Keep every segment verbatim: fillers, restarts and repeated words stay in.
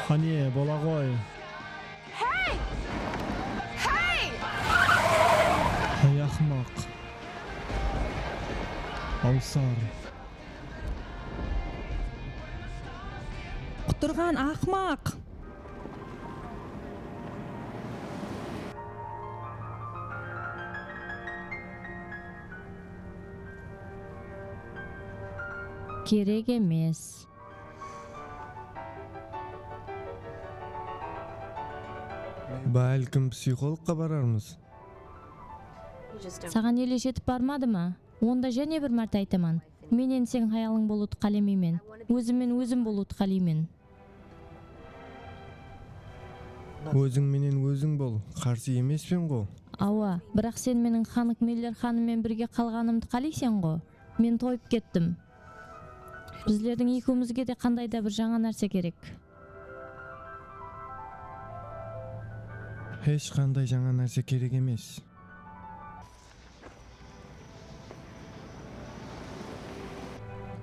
Qáne, bola ǵoy. Hey! Hey! Háy, axmaq. Awsar. Qutırǵan axmaq! Kerek emes. Bálkim, psixologqa bararmız? Saǵan ele jetip barmadı ma? Onda jáne bir márte aytaman. Men endi seniń hayalıń bolıwdı qálemeymen. Ózimmen ózim bolıwdı qáleymen. Óziń menen óziń bol, qarsı emespen ǵo. Awa, biraq sen meniń Xanıq Miller xanımmen birge qalǵanımdı qáleyseń ǵo. Men toyıp kettim. Bizlerdiń ekewimizge de qanday da bir jańa nárse kerek. Hesh qanday jańa nárse kerek emes.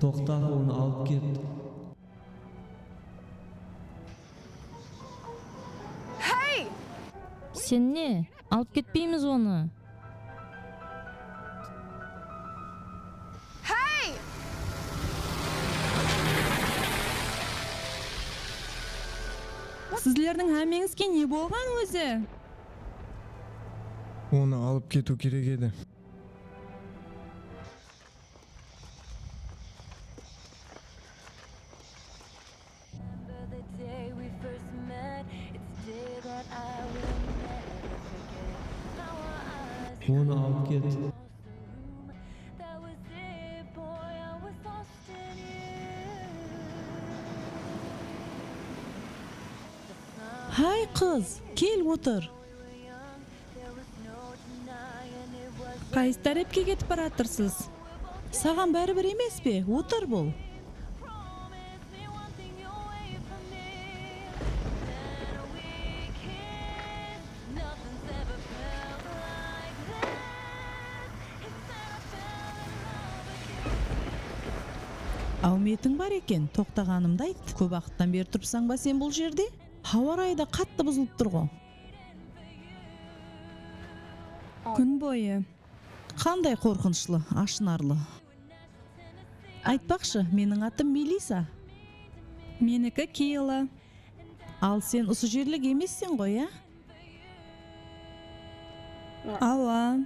Toqta, onı alıp ket. Hey! Sen ne? Alıp ketpeymiz onı. Hey! Sizlerdiń hámmeńizge ne bolǵan ózi? Onı alıp ketiw kerek edi. Onı alıp ket. Háy, qız, kel, otır. Qaysı tárepke ketip baratırsız? Saǵan báribir emes pe? Otır bul. Áwmetiń bar eken, toqtaǵanımdı ayt. Kóp waqıttan beri turıpsań ba sen bul jerde? Hawa rayı da qattı buzılıp tur ǵo. Kún boyı. Qanday qorqınıshlı, ashınarlı. Aytpaqshı, meniń atım Melisa. Meniki Keyla. Al sen usı jerlik emesseń ǵoy, á? Awa.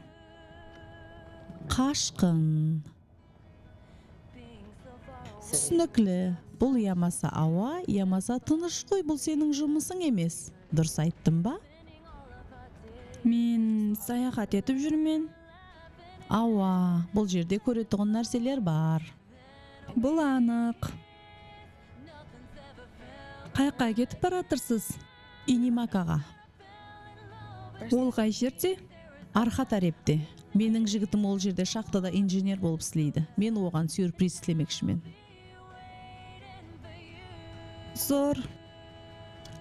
Qashqın. Túsinikli. Bul yamasa awa, yamasa tınısh ǵoy, bul seniń jumısıń emes. Durıs ayttım ba? Men sayaxat etip júrmen. Awa, bul jerde kóretuǵın nárseler bar. Bul anıq. Qayaqqa ketip baratırsız? Inimakaǵa. Ol qay jerde? Arqa tárepte. Meniń jigitim ol jerde shaxtada injener bolıp isleydi. Men oǵan syurpriz islemekshimen. Zor.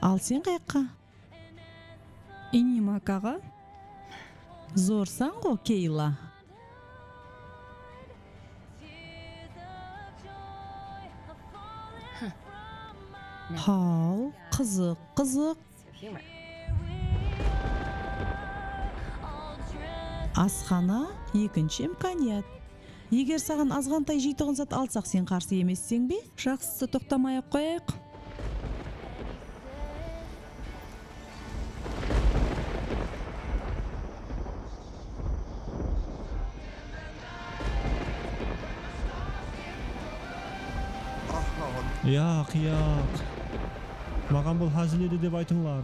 Al sen qayaqqa? Inimakaǵa. Zorsań ǵo, Keyla. Haw, qızıq, qızıq. Asxana, ekinshi imkaniyat. Eger saǵan azǵantay jeytuǵın zat alsaq, sen qarsı emesseń be? Jaqsısı, toqtamay-aq qoyayıq. Yaq, yaq. Maǵan bul házil edi dep aytıńlar.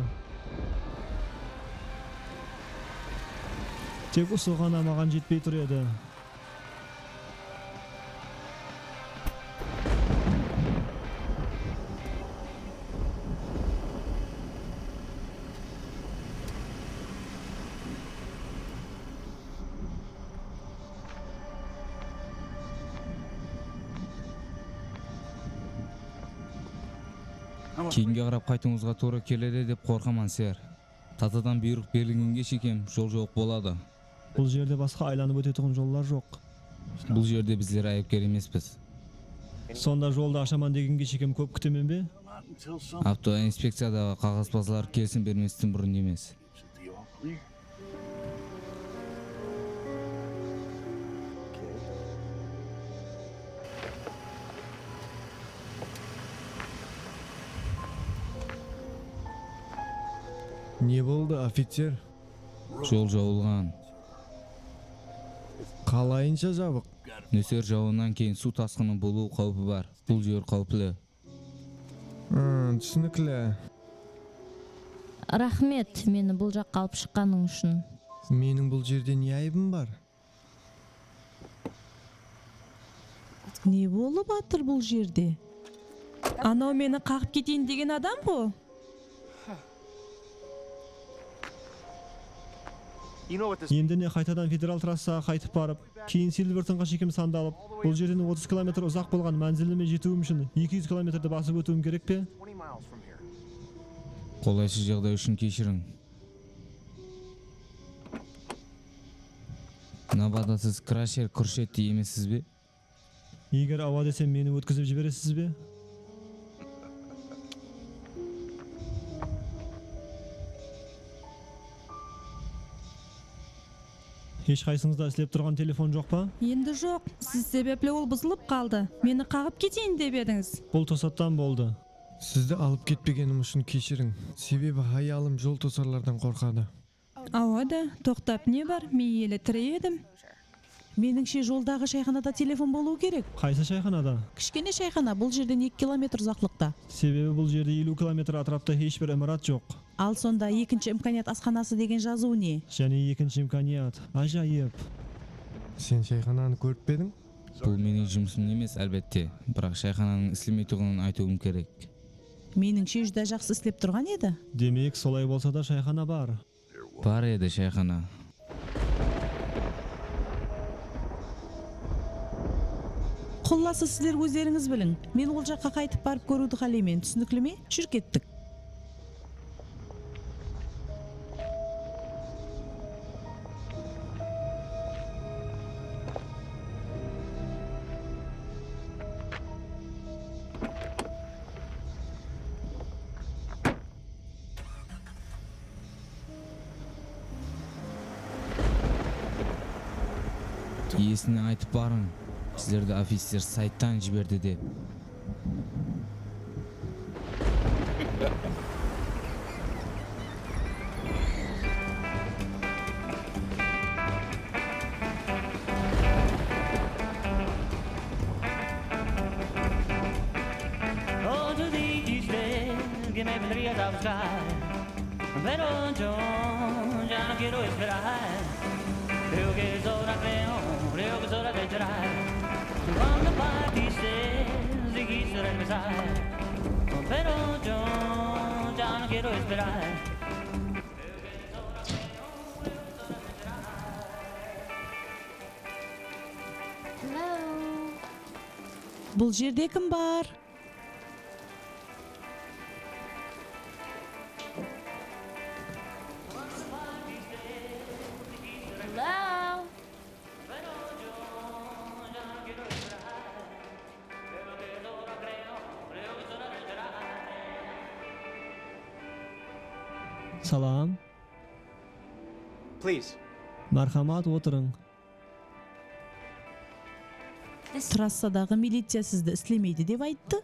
Tek usı ǵana maǵan jetpey tur edi. Keyinge qarap qaytıwıńızǵa tuwra keledi dep qorqaman, ser. Tatadan buyrıq berilgenge shekem jol joq boladı. Bul jerde basqa aylanıp ótetuǵın jollar joq. Bul jerde bizler ayıpker emespiz. Sonda joldı ashaman degenge shekem kóp kútemen be? Avtoinspekciyadaǵı qaǵazbazlar kelisim bermesten burın emes. Ne boldı, oficer? Jol jawılǵan. Qalayınsha jabıq? Nóser jawınnan keyin suw tasqını bolıw qáwpi bar. Bul jer qáwipli. Hmm, túsinikli. Raxmet, meni bul jaqqa alıp shıqqanıń ushın. Meniń bul jerde ne ayıbım bar? Ne bolıp atır bul jerde? Anaw meni qaǵıp keteyin degen adam ǵo. Endi ne, qaytadan federal trassaǵa qaytıp barıp, keyin Silvertonǵa shekem sandalıp, bul jerden otız kilometr uzaq bolǵan mánzilime jetiwim ushın eki júz kilometrdi basıp ótiwim kerek pe? Qolaysız jaǵday ushın keshiriń. Nabada siz Krasher Krushchetti emessiz be? Eger awa desem, meni ótkizip jiberesiz be? Hesh qaysıńızda islep turǵan telefon joq pa? Endi joq. Siz sebepli ol buzılıp qaldı. Meni qaǵıp keteyin dep edińiz. Bul tosattan boldı. Sizdi alıp ketpegenim ushın keshiriń. Sebebi hayalım jol tosarlardan qorqadı. Awa da, toqtap ne bar? Men ele tiri edim. Menińshe, joldaǵı shayxanada telefon bolıwı kerek. Qaysı shayxanada? Kishkene shayxana, bul jerden eki kilometr uzaqlıqta. Sebebi bul jerde eliw kilometr átirapta hesh bir imarat joq. Al sonda ekinshi imkaniyat asxanası degen jazıw ne? Jáne ekinshi imkaniyat. Ájayıp. Sen shayxananı kórip pe ediń? Bul meniń jumısım emes, álbette. Biraq shayxananıń islemeytuǵının aytıwım kerek. Menińshe, júdá jaqsı islep turǵan edi. Demek, solay bolsa da shayxana bar. Bar edi shayxana. Qullası, sizler ózlerińiz biliń. Men ol jaqqa qaytıp barıp kóriwdi qáleymen, túsinikli me? Júr kettik. Iyesine aytıp barıń, sizlerdi ofitser sayttan jiberdi dep. Pero yo, yo quiero esperar, creo que es hora de llorar. Cuando partiste, dijiste regresar, pero yo ya no quiero esperar. Hello. Bul jerde kim bar? Hello? Salam. Please. Márhamat, otırıń. Trassadaǵı miliciya sizdi islemeydi dep ayttı.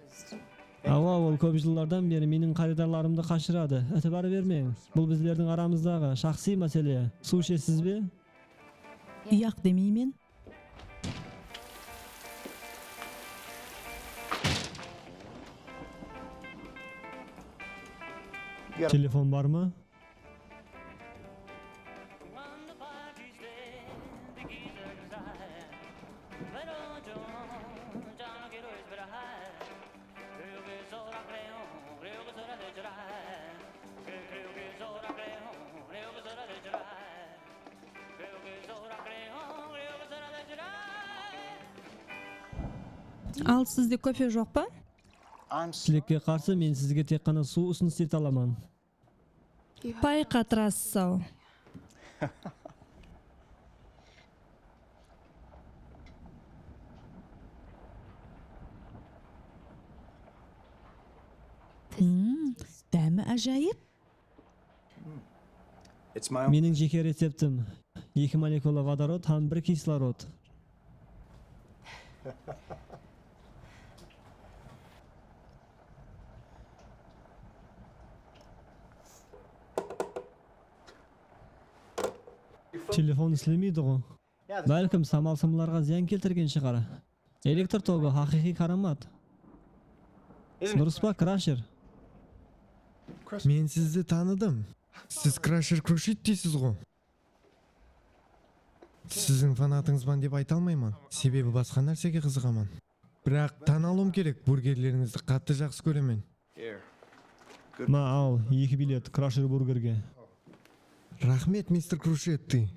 Awa, ol kóp jıllardan beri meniń qarıydarlarımdı qashıradı. Itibar bermeń. Bul bizlerdiń aramızdaǵı shaxsıy másele. Suw ishesiz be? Yaq demeymen. Telefon bar ma? Al, sizde kofe joq pa? Tilekke qarsı, men sizge tek ǵana suw usınıs ete alaman. Payqa, trassau. Ájayıp. Meniń jeke receptim. Eki molekula vodorod hám bir kislorod. Telefon islemeydi ǵo. Bálkim, samalsımlarǵa zıyan keltirgen shıǵar. Elektr togı, haqıyqıy káramat. Durıs pa, Krasher? Men sizdi tanıdım. Siz Krasher Krushitteysiz ǵo. Siziń fanatıńızban dep ayta almayman, sebebi basqa nársege qızıǵaman. Biraq, tan alıwım kerek, burgerlerińizdi qattı jaqsı kóremen. Ma, al, eki bilet Krasher burgerge. Raxmet, mister Krushetti.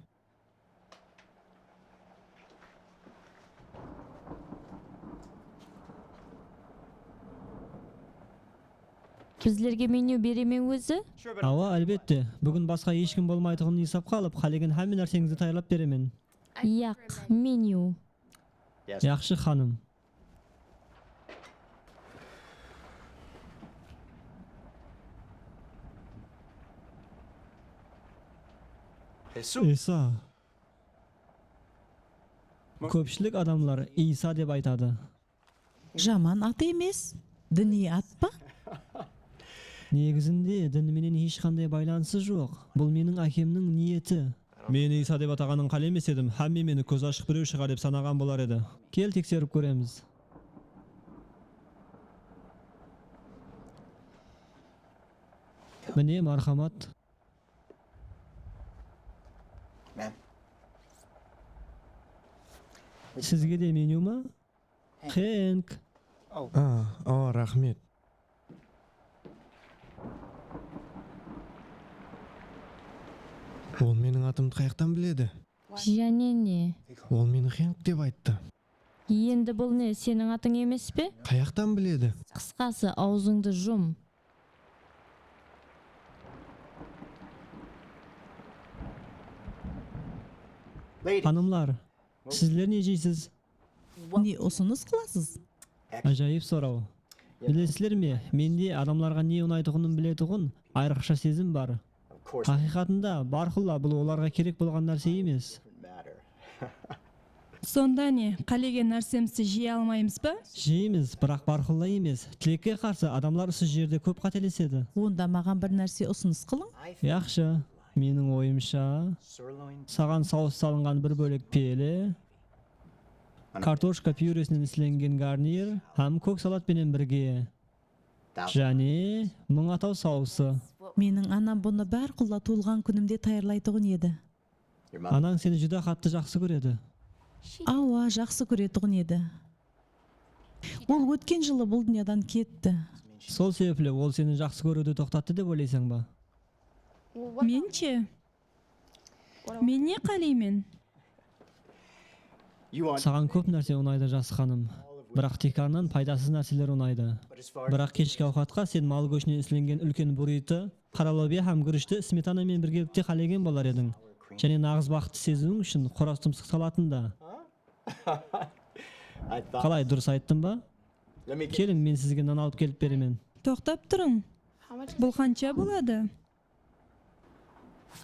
Bizlerge menyu bere me ózi? Awa, álbette. Búgin basqa hesh kim bolmaytuǵının esapqa alıp, qálegen hámme nárseńizdi tayarlap beremen. Yaq, menyu. Yaqshı, xanım. Esa. Kópshilik adamlar Iysa dep aytadı. Jaman at emes. Diniy at pa? Negizinde din menen hesh qanday baylanısı joq. Bul meniń ákemniń niyeti. Meni Iysa dep ataǵanın qálemes edim, hámme meni kózi ashıq birew shıǵar dep sanaǵan bolar edi. Kel, tekserip kóremiz. Mine, marhamat. Sizge de menyu ma? Henk. A, awa, raxmet. Ol meniń atımdı qayaqtan biledi? Jáne ne? Ol meni Henk dep ayttı. Endi bul ne, seniń atıń emes pe? Qayaqtan biledi? Qısqası, awzıńdı jum. Xanımlar, sizler ne jeysiz? Ne usınıs qılasız? Ájayıp soraw. Bilesizler me, mende adamlarǵa ne unaytuǵının biletuǵın ayrıqsha sezim bar. Haqıyqatında, barqulla bul olarǵa kerek bolǵan nárse emes. Sonda ne, qálegen nársemizdi jeye almaymız ba? Jeymiz, biraq barqulla emes. Tilekke qarsı, adamlar usı jerde kóp qátelesedi. Onda maǵan bir nárse usınıs qılıń. Yaqshı, meniń oyımsha, saǵan saus salınǵan bir bólek pele, kartoshka pyuresinen islengen garnir hám kók salat penen birge. Jáne mıń ataw sausı. Meniń anam bunı bárqulla tuwılǵan kúnimde tayarlaytuǵın edi. Anań seni júdá qattı jaqsı kóredi. Awa, jaqsı kóretuǵın edi. Ol ótken jılı bul dúnyadan ketti. Sol sebepli ol seni jaqsı kóriwdi toqtattı dep oylaysań ba? Men she? Men ne qáleymen? Saǵan kóp nárse unaydı, jas xanım. Biraq tiykarınan paydasız nárseler unaydı. Biraq keshki awqatqa sen mal góshinen islengen úlken burrito, qara lobiya hám gúrishti smetana menen birgelikte qálegen bolar ediń. Jáne naǵız baxıttı seziwiń ushın qoraz tumsıq salatın da. Qalay, durıs ayttım ba? Keliń, men sizge nan alıp kelip beremen. Toqtap turıń. Bul qansha boladı?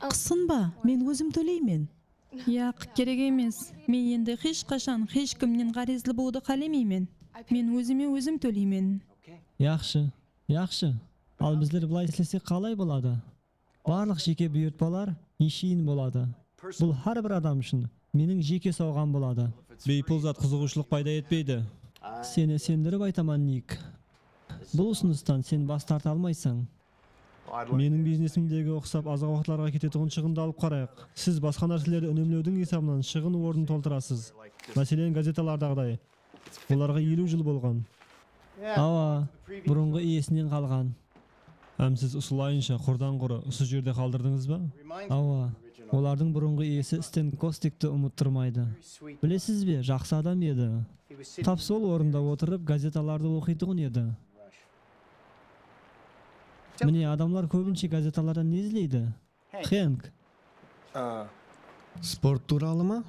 Qısınba, men ózim tóleymen. Yaq, kerek emes. Men endi hesh qashan hesh kimnen ǵárezli bolıwdı qálemeymen. Men ózime ózim tóleymen. Yaqshı, yaqshı. Al bizler bılay islesek qalay boladı? Barlıq jeke buyırtpalar esheyin boladı. Bul hár bir adam ushın meniń jeke sawǵam boladı. Biypul zat qızıǵıwshılıq payda etpeydi. Seni isendirip aytaman, Nik. Bul usınıstan sen bas tarta almaysań. Meniń biznesimdegi uqsap azǵa waqıtlarǵa ketetuǵın shıǵındı alıp qarayıq. Siz basqa nárselerdi únemlewdiń esabınan shıǵın ornın toltırasız. Máselen, gazetalardaǵıday. Olarǵa eliw jıl bolǵan. Awa, burınǵı iyesinen qalǵan. Hám siz usılayınsha qurdan-qurı usı jerde qaldırdıńız ba? Awa, olardıń burınǵı iyesi Sten Kostikti umıttırmaydı. Bilesiz be, jaqsı adam edi. Tap sol orında otırıp gazetalardı oqıytuǵın edi. Mine, adamlar kóbinshe gazetalardan ne izleydi? Henk. Sport tuwralı ma?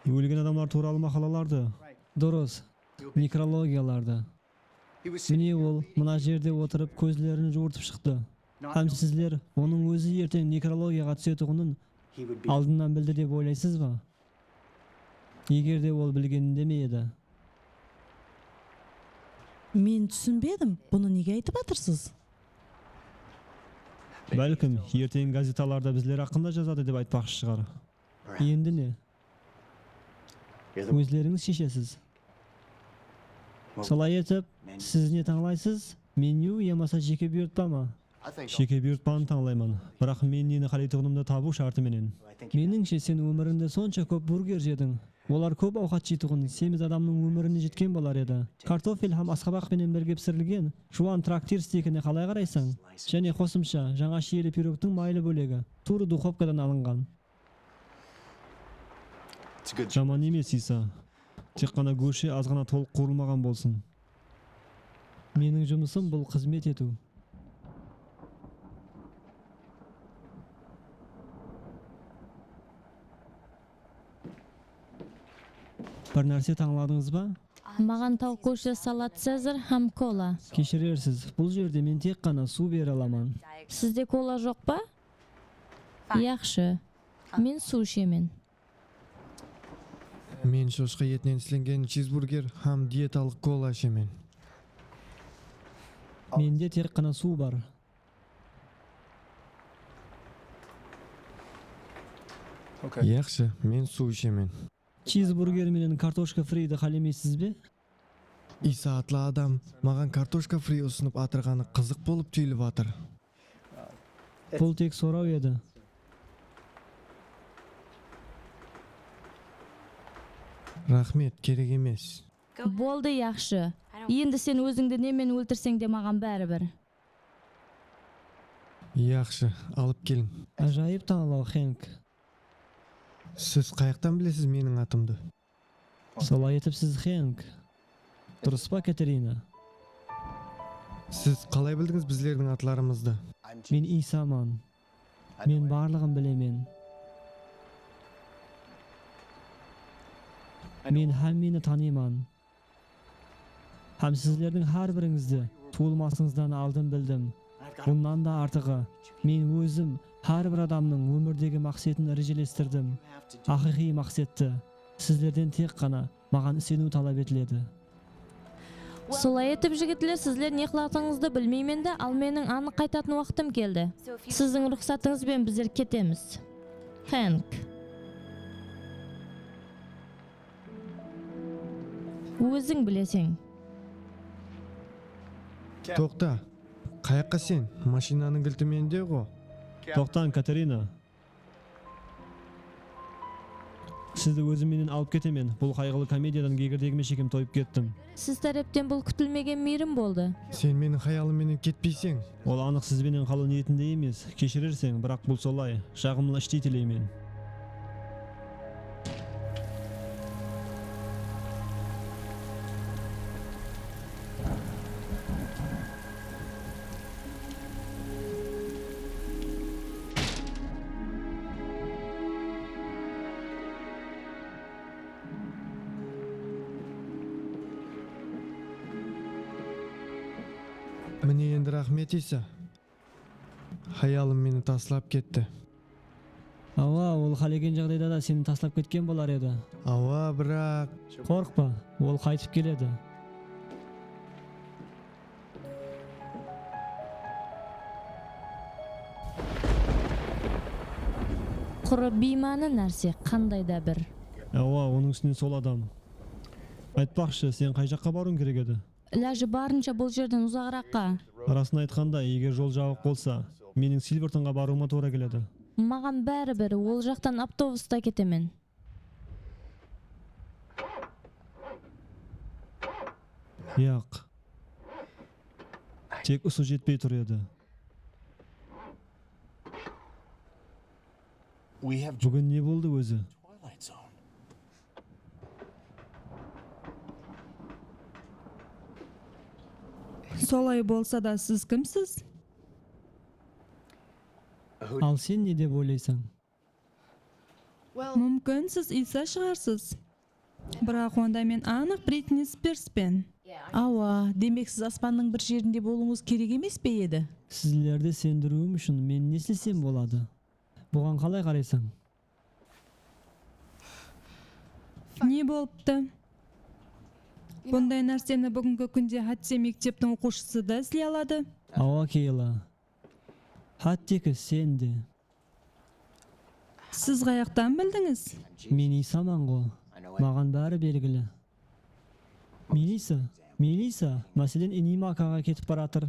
Ólgen adamlar tuwralı maqalalardı. Durıs. Nekrologiyalardı. Mine ol mına jerde otırıp kózlerin juwırtıp shıqtı. Hám sizler onıń ózi erteń nekrologiyaǵa túsetuǵının aldınnan bildi dep oylaysız ba? Eger de ol bilgeninde me edi? Men túsinbedim, bunı nege aytıp atırsız? Bálkim, erteń gazetalarda bizler haqqında jazadı dep aytpaqshı shıǵar. Endi ne? Ózlerińiz sheshesiz. Solay etip, siz ne tańlaysız? Menyu yamasa jeke buyırtpa ma? Jeke buyırtpanı tańlayman. Biraq men neni qáleytuǵınımdı tabıw shárti menen. Menińshe, sen ómirińde sonsha kóp burger jediń. Olar kóp awqat jeytuǵın semiz adamnıń ómirine jetken bolar edi. Kartofel hám asqabaq penen birge pisirilgen juwan traktir steykine qalay qaraysań? Jáne qosımsha, jańa shiyeli pirogtıń maylı bólegi, tuwrı duxovkadan alınǵan. Jaman emes, Iysa. Tek ǵana góshi azǵana tolıq quwırılmaǵan bolsın. Meniń jumısım bul xızmet etiw. Bir nárse tańladıńız ba? Maǵan tawıq góshi, salat Cezar hám kola. Keshirersiz, bul jerde men tek ǵana suw bere alaman. Sizde kola joq pa? Yaqshı. Men suw ishemen. Men shoshqa etinen islengen chizburger hám dietalıq kola ishemen. Mende tek ǵana suw bar. Yaqshı, men suw ishemen. Chizburger menen kartoshka friydi qálemeysiz be? Iysa atlı adam maǵan kartoshka friy usınıp atırǵanı qızıq bolıp túyilip atır. Bul tek soraw edi. Raxmet, kerek emes. Boldı, yaqshı. Endi sen ózińdi nemen óltirseń de, maǵan báribir. Yaqshı, alıp keliń. Ájayıp tańlaw, Xenk. Siz qayaqtan bilesiz meniń atımdı? Solay etip siz Xenk. Durıs pa, Katerina? Siz qalay bildińiz bizlerdiń atlarımızdı? Men Iysaman. Men barlıǵın bilemen. Men hámmeni tanıyman. Hám sizlerdiń hár birińizdi tuwılmasıńızdan aldın bildim. Bunnan da artıǵı, men ózim hár bir adamnıń ómirdegi maqsetin rejelestirdim. Haqıyqıy maqsetti. Sizlerden tek ǵana maǵan iseniw talap etiledi. Solay etip, jigitler, sizler ne qılatıǵınıńızdı bilmeymen de, al meniń anıq aytatın waqtım keldi. Siziń ruxsatıńız benen bizler ketemiz. Xenk. Óziń bileseń. Toqta. Qayaqqa sen? Mashinanıń gilti mende ǵo. Toqtań, Katerina. Sizdi ózim menen alıp ketemen. Bul qayǵılı komediyadan gegirdegime shekem toyıp kettim. Siz tárepten bul kútilmegen miyrim boldı. Sen meniń hayalım menen ketpeyseń. Ol anıq siz benen qalıw niyetinde emes. Keshirerseń, biraq bul solay. Jaǵımlı ishtey tileymen. Mine endi raxmet, Iysa. Hayalım meni taslap ketti. Awa, ol qálegen jaǵdayda da seni taslap ketken bolar edi. Awa, biraq. Qorqpa, ol qaytıp keledi. Qurı biymani nárse, qanday da bir. Awa, onıń ústine sol adam. Aytpaqshı, sen qay jaqqa barıwıń kerek edi? Ilajı barınsha bul jerden uzaǵıraqqa. Rasın aytqanda, eger jol jabıq bolsa, meniń Silvertonǵa barıwıma tuwra keledi. Maǵan báribir, ol jaqtan avtobusta ketemen. Yaq. Tek usı jetpey tur edi. Búgin ne boldı ózi? Solay bolsa da, siz kimsiz? Al sen ne dep oylaysań? Múmkin, siz Iysa shıǵarsız. Biraq onda men anıq Britni Spirspen. Awa, demek siz aspannıń bir jerinde bolıwıńız kerek emes pe edi? Sizlerdi isendiriwim ushın men ne islesem boladı? Buǵan qalay qaraysań? Ne bolıptı? Bunday nárseni búgingi kúnde hátte mekteptiń oqıwshısı da isley aladı. Awa, Keyla. Hátteki sen de. Siz qayaqtan bildińiz? Men Iysaman ǵo. Maǵan bári belgili. Melisa, Melisa, máselen, inim akaǵa ketip baratır.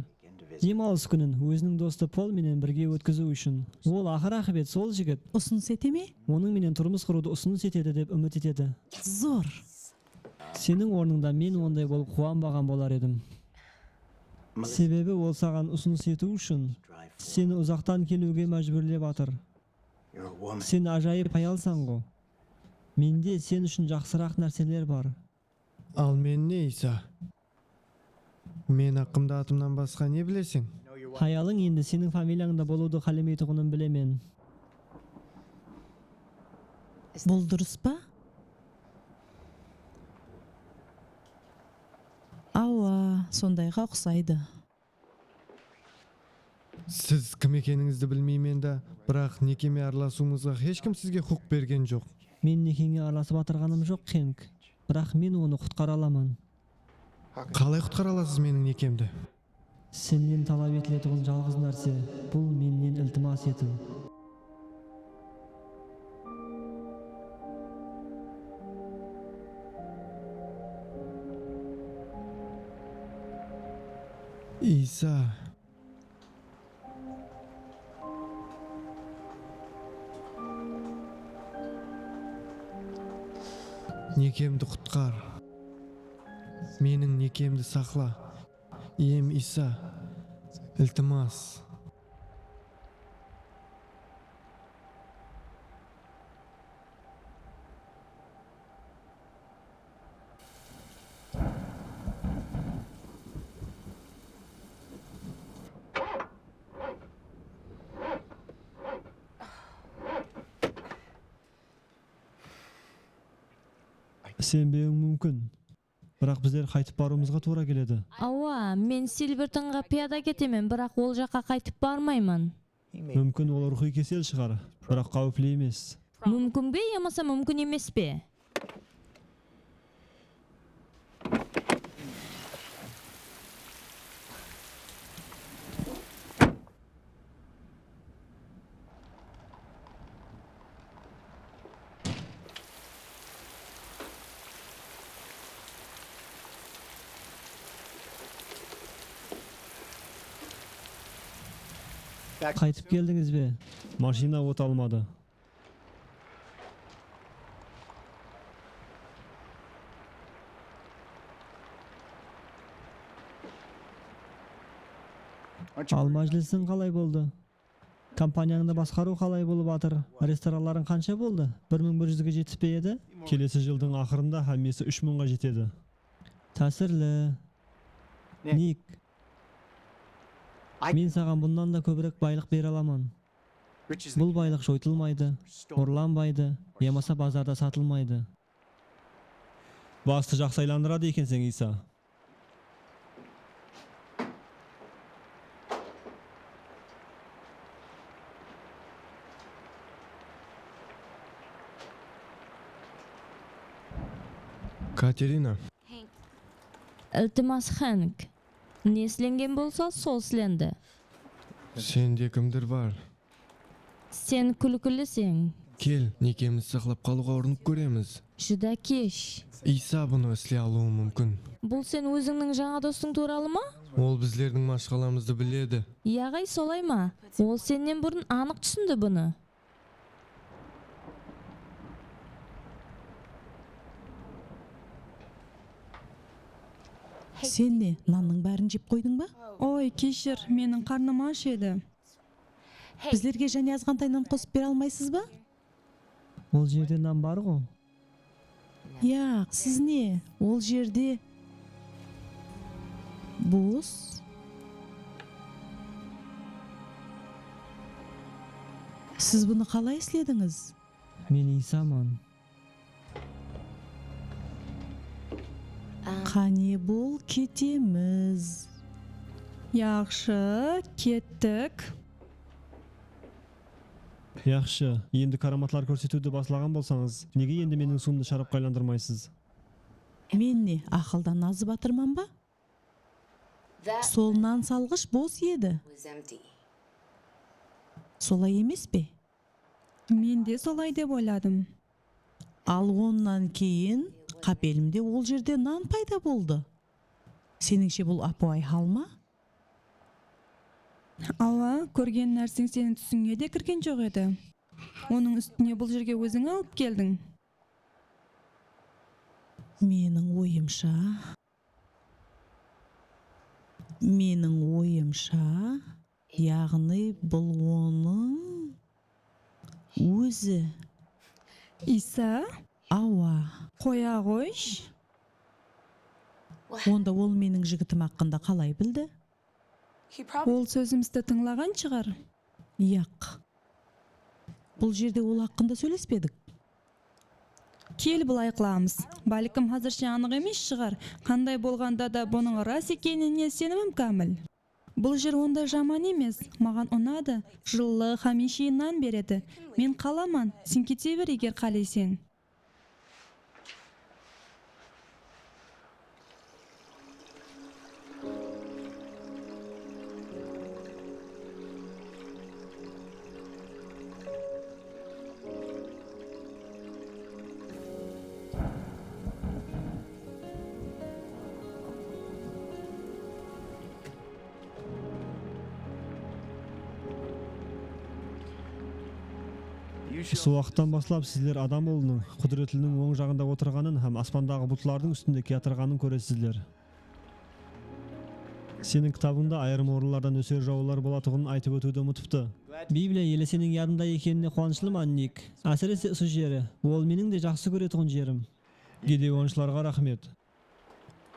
Dem alıs kúnin óziniń dostı Pol menen birge ótkiziw ushın. Ol aqır-aqıbet sol jigit. Usınıs ete me? Onıń menen turmıs qurıwdı usınıs etedi dep úmit etedi. Zor. Seniń ornıńda men onday bolıp quwanbaǵan bolar edim. Sebebi ol saǵan usınıs etiw ushın seni uzaqtan keliwge májbúrlep atır. Sen ájayıp hayalsań ǵo. Mende sen ushın jaqsıraq nárseler bar. Al men ne, Iysa? Men haqqımda atımnan basqa ne bileseń? Hayalıń endi seniń familiyańda bolıwdı qálemeytuǵının bilemen. Bul durıs pa? Awa, sondayǵa uqsaydı. Siz kim ekenińizdi bilmeymen da, biraq nekeme aralasıwıńızǵa hesh kim sizge huqıq bergen joq. Men nekeńe aralasıp atırǵanım joq, Xenk. Biraq men onı qutqara alaman. Qalay qutqara alasız meniń nekemdi? Sennen talap etiletuǵın jalǵız nárse, bul mennen iltimas etiw. Iysa. Nekemdi qutqar. Meniń nekemdi saqla. Iyem Iysa, iltimas. Isenbewiń múmkin. Biraq bizler qaytıp barıwımızǵa tuwra keledi. Awa, men Silvertonǵa piyada ketemen, biraq ol jaqqa qaytıp barmayman. Múmkin, ol ruwxıy kesel shıǵar, biraq qáwipli emes. Múmkin be yamasa múmkin emes pe? Qaytıp keldińiz be? Mashina ot almadı. Al, májilisiń qalay boldı? Kompaniyańdı basqarıw qalay bolıp atır? Restoranlarıń qansha boldı? Bir mıń bir júzge jetispey edi? Kelesi jıldıń aqırında hámmesi úsh mıńǵa jetedi. Tásirli. Nik, men saǵan bunnan da kóbirek baylıq bere alaman. Bul baylıq joytılmaydı, urlanbaydı, yamasa bazarda satılmaydı. Bastı jaqsı aylandıradı ekenseń, Iysa. Katerina. Iltimas, Xenk. Ne islengen bolsa, sol islendi. Sende kimdur bar. Sen kúlkiliseń. Kel, nekemizdi saqlap qalıwǵa urınıp kóremiz. Júdá kesh. Iysa bunı isley alıwı múmkin. Bul sen ózińniń jańa dostıń tuwralı ma? Ol bizlerdiń mashqalamızdı biledi. Yaǵıy, solay ma? Ol sennen burın anıq túsindi bunı. Sen ne, nannıń bárin jep qoydıń ba? Oy, keshir, meniń qarnım ash edi. Bizlerge jáne azǵantay nan qosıp bere almaysız ba? Ol jerde nan bar ǵo. Yaq, siz ne? Ol jerde buz. Siz bunı qalay isledińiz? Men Iysaman. Qáne bol, ketemiz. Yaqshı, kettik. Yaqshı, endi karamatlar kórsetiwdi baslaǵan bolsańız, nege endi meniń suwımdı sharapqa aylandırmaysız? Men ne, aqıldan azıp atırman ba? Sol nan salǵısh bos edi. Solay emes pe? Men de solay dep oyladım. Al onnan keyin qapelimde ol jerde nan payda boldı. Senińshe bul ápiwayı hal ma? Awa, kórgen nárseń seniń túsińe de kirgen joq edi. Onıń ústine bul jerge óziń alıp keldiń. Meniń oyımsha, meniń oyımsha, yaǵnıy bul onıń ózi. Isa? Awa. Qoya ǵoysh. Onda ol meniń jigitim haqqında qalay bildi? Ol sózimizdi tıńlaǵan shıǵar. Yaq. Bul jerde ol haqqında sóylespedik. Kel, bılay qılamız. Bálkim, házirshe anıq emes shıǵar. Qanday bolǵanda da, bunıń ras ekenine isenimim kámil. Bul jer onday jaman emes. Maǵan unadı. Jıllı, hámiyshe nan beredi. Men qalaman. Sen kete ber, eger qáleyseń. Usı waqıttan baslap sizler Adam Ulınıń qúdiretiniń oń jaǵında otırǵanın hám aspandaǵı bultlardıń ústinde kiyatırǵanın kóresizler. Seniń kitabıńda ayırım orınlarda nóser jawınlar bolatuǵının aytıp ótiwdi umıtıptı. Bibliya ele seniń yadıńda ekenine quwanıshlıman, Nik. Ásirese, usı jeri. Ol meniń de jaqsı kóretuǵın jerim. Gideonshılarǵa raxmet.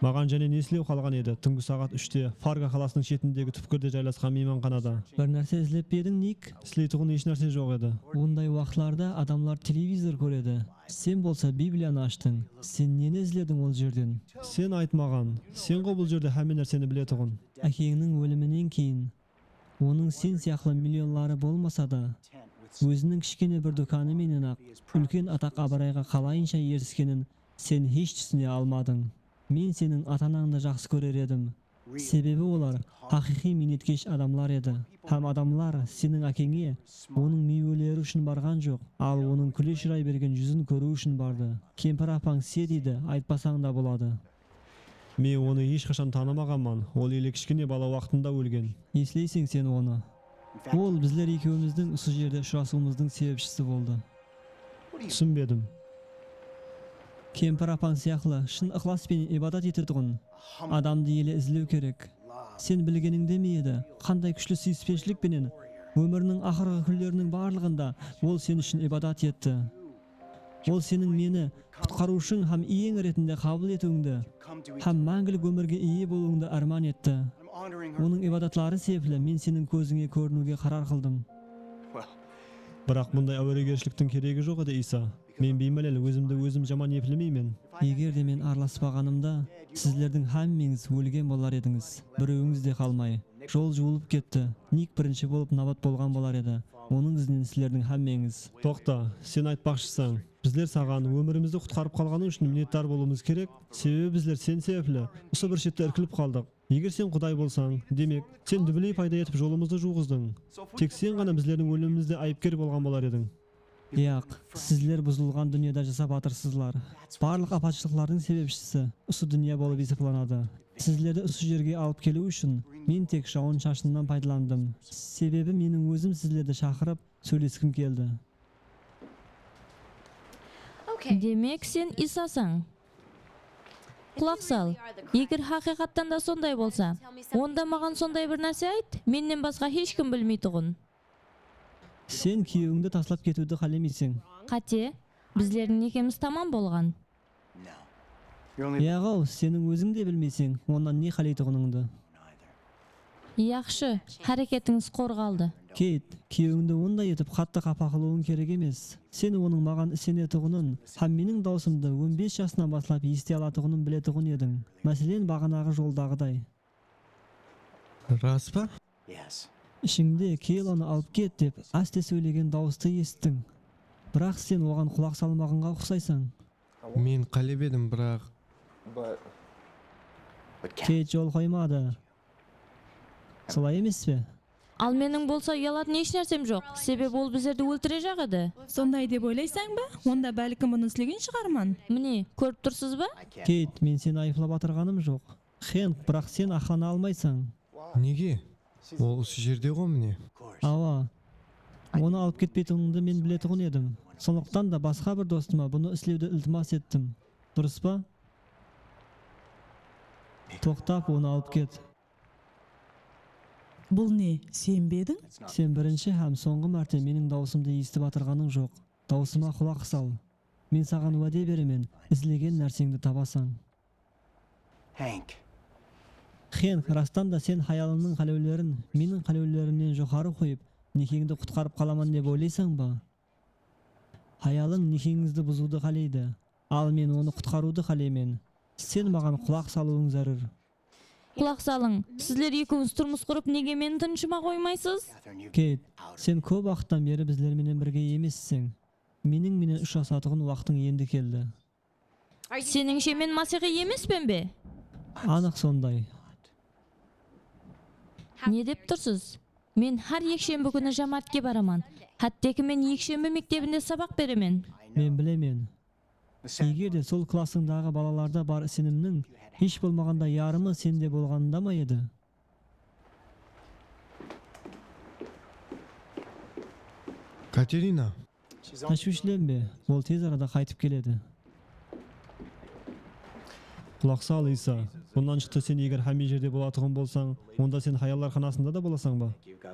Maǵan jáne ne islew qalǵan edi? Túngi saǵat úshte Fargo qalasınıń shetindegi túpkirde jaylasqan miymanxanada. Bir nárse izlep pe ediń, Nik? Isleytuǵın hesh nárse joq edi. Onday waqıtlarda adamlar televizor kóredi. Sen bolsa Bibliyanı ashtıń. Sen neni izlediń ol jerden? Sen ayt maǵan. Sen ǵo bul jerde hámme nárseni biletuǵın. Ákeńniń óliminen keyin, onıń sen sıyaqlı millionları bolmasa da, óziniń kishkene bir dúkanı menen-aq úlken ataq-abırayǵa qalayınsha eriskenin sen hesh túsine almadıń. Men seniń ata-anańdı jaqsı kórer edim. Sebebi olar haqıyqıy miynetkesh adamlar edi. Hám adamlar seniń ákeńe onıń miyweleri ushın barǵan joq, al onıń kúle shıray bergen júzin kóriw ushın bardı. Kempir apań Sediydi aytpasań da boladı. Men onı hesh qashan tanımaǵanman, ol ele kishkene bala waqtında ólgen. Esleyseń sen onı. Ol bizler ekewimizdiń usı jerde ushırasıwımızdıń sebepshisi boldı. Túsinbedim. Kempir apań sıyaqlı shın ıqlas penen ibadat etetuǵın adamdı ele izlew kerek. Sen bilgenińde me edi, qanday kúshli súyispenshilik penen ómiriniń aqırǵı kúnleriniń barlıǵında ol sen ushın ibadat etti? Ol seniń meni qutqarıwshıń hám iyeń retinde qabıl etiwińdi hám máńgilik ómirge iye bolıwıńdı árman etti. Onıń ibadatları sebepli men seniń kózińe kóriniwge qarar qıldım. Biraq bunday áweregershiliktiń keregi joq edi, Iysa. Men biymálel ózimdi ózim jaman eplemeymen. Eger de men aralaspaǵanımda, sizlerdiń hámmeńiz ólgen bolar edińiz. Birewińiz de qalmay. Jol juwılıp ketti. Nik birinshi bolıp nabat bolǵan bolar edi. Onıń izinen sizlerdiń hámmeńiz. Toqta, sen aytpaqshısań, bizler saǵan ómirimizdi qutqarıp qalǵanıń ushın minnetdar bolıwımız kerek, sebebi bizler sen sebepli usı bir shette irkilip qaldıq. Eger sen Quday bolsań, demek, sen dúbeley payda etip jolımızdı juwǵızdıń. Tek sen ǵana bizlerdiń ólimimizde ayıpker bolǵan bolar ediń. Yaq, sizler buzılǵan dúnyada jasap atırsızlar. Barlıq apatshılıqlardıń sebepshisi usı dúnya bolıp esaplanadı. Sizlerdi usı jerge alıp keliw ushın men tek jawın-shashınnan paydalandım. Sebebi meniń ózim sizlerdi shaqırıp, sóyleskim keldi. Demek, sen Iysasań. Qulaq sal. Eger haqıyqattan da sonday bolsa, onda maǵan sonday bir nárse ayt, mennen basqa hesh kim bilmeytuǵın. Sen kúyewińdi taslap ketiwdi qálemeyseń. Qáte. Bizlerdiń nekemiz tamam bolǵan. Yaǵaw, seniń óziń de bilmeyseń, onnan ne qáleytuǵınıńdı. Yaqshı, háreketińiz qorǵaldı. Keyt, kúyewińdi onday etip qattı qapa qılıwıń kerek emes. Sen onıń maǵan isenetuǵının hám meniń dawısımdı on bes jasınan baslap esite alatuǵının biletuǵın ediń. Máselen, baǵanaǵı joldaǵıday. Ras pa? Ishińde "Keylonı alıp ket" dep áste sóylegen dawıstı esittiń. Biraq sen oǵan qulaq salmaǵanǵa uqsaysań. Men qálep edim, biraq... Keyt jol qoymadı. Solay emes pe? Al meniń bolsa uyalatın hesh nársem joq. Sebebi ol bizlerdi óltirejaq edi. Sonday dep oylaysań ba? Onda bálkim bunı islegen shıǵarman. Mine, kórip tursız ba? Keyt, men seni ayıplap atırǵanım joq. Xenk, biraq sen aqlana almaysań. Nege? Ol usı jerde ǵo, mine. Awa. Onı alıp ketpeytuǵınıńdı men biletuǵın edim. Sonlıqtan da basqa bir dostıma bunı islewdi iltimas ettim. Durıs pa? Toqtap, onı alıp ket. Bul ne, sen be ediń? Sen birinshi hám sońǵı márte meniń dawısımdı esitip atırǵanıń joq. Dawısıma qulaq sal. Men saǵan wáde beremen, izlegen nárseńdi tabasań. Xenk, rastan da sen hayalıńnıń qálewlerin meniń qálewlerimnen joqarı qoyıp, nekeńdi qutqarıp qalaman dep oylaysań ba? Hayalıń nekeńizdi buzıwdı qáleydi, al men onı qutqarıwdı qáleymen. Sen maǵan qulaq salıwıń zárúr. Qulaq salıń, sizler ekewińiz turmıs qurıp, nege meni tınıshıma qoymaysız? Keyt, sen kóp waqıttan beri bizler menen birge emesseń. Meniń menen ushırasatuǵın waqtıń endi keldi. Senińshe, men masiyxıy emespen be? Anıq sonday. Ne dep tursız? Men hár ekshembi kúni jámáátke baraman. Hátteki men ekshembi mektebinde sabaq beremen. Men bilemen. Eger de sol klassıńdaǵı balalarda bar isenimniń hesh bolmaǵanda yarımı sende bolǵanında ma edi? Katerina. Táshwishlenbe, ol tez arada qaytıp keledi. Qulaq sal, Isa. Bunnan shıqtı, sen eger hámme jerde bolatuǵın bolsań, onda sen hayallar xanasında da bolasań ba?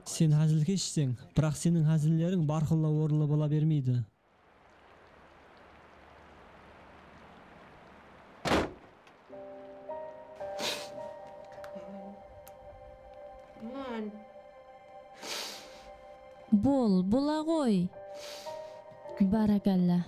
Sen házilkeshseń, biraq seniń házilleriń bárqulla orınlı bola bermeydi. Bol, bola ǵoy. Bárákalla.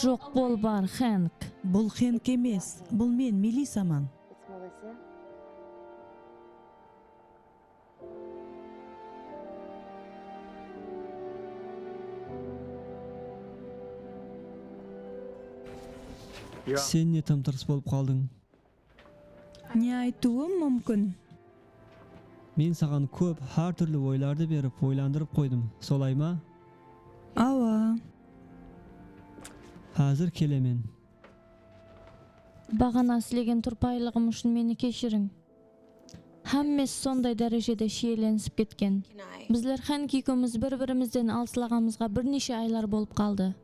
Joq, bol, bar, Xenk. Bul Xenk emes, bul men, Melisaman. Sen ne tım-tırıs bolıp qaldıń? Ne aytıwım múmkin? Men saǵan kóp hár túrli oylardı berip, oylandırıp qoydım, solay ma? Awa. Házir kelemen. Baǵana islegen turpayılıǵım ushın meni keshiriń. Hámmesi sonday dárejede shiyelenisip ketken. Bizler Xenk ekewimiz bir-birimizden alıslaǵanımızǵa bir neshe aylar bolıp qaldı.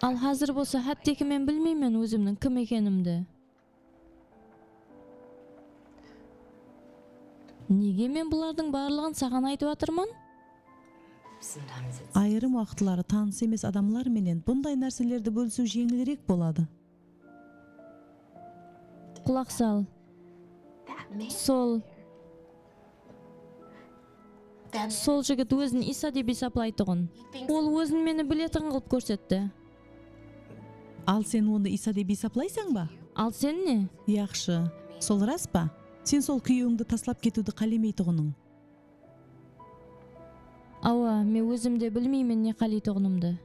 Al házir bolsa hátteki men bilmeymen ózimniń kim ekenimdi. Nege men bulardıń barlıǵın saǵan aytıp atırman? Ayırım waqıtları tanıs emes adamlar menen bunday nárselerdi bólisiw jeńilirek boladı. Qulaq sal. Sol. Sol jigit ózin Isa dep esaplaytuǵın. Ol ózin meni biletuǵın qılıp kórsetti. Al sen onı Isa dep esaplaysań ba? Al sen ne? Yaqshı. Sol ras pa? Sen sol kúyewińdi taslap ketiwdi qálemeytuǵınıń. Awa, men ózim de bilmeymen ne qáleytuǵınımdı.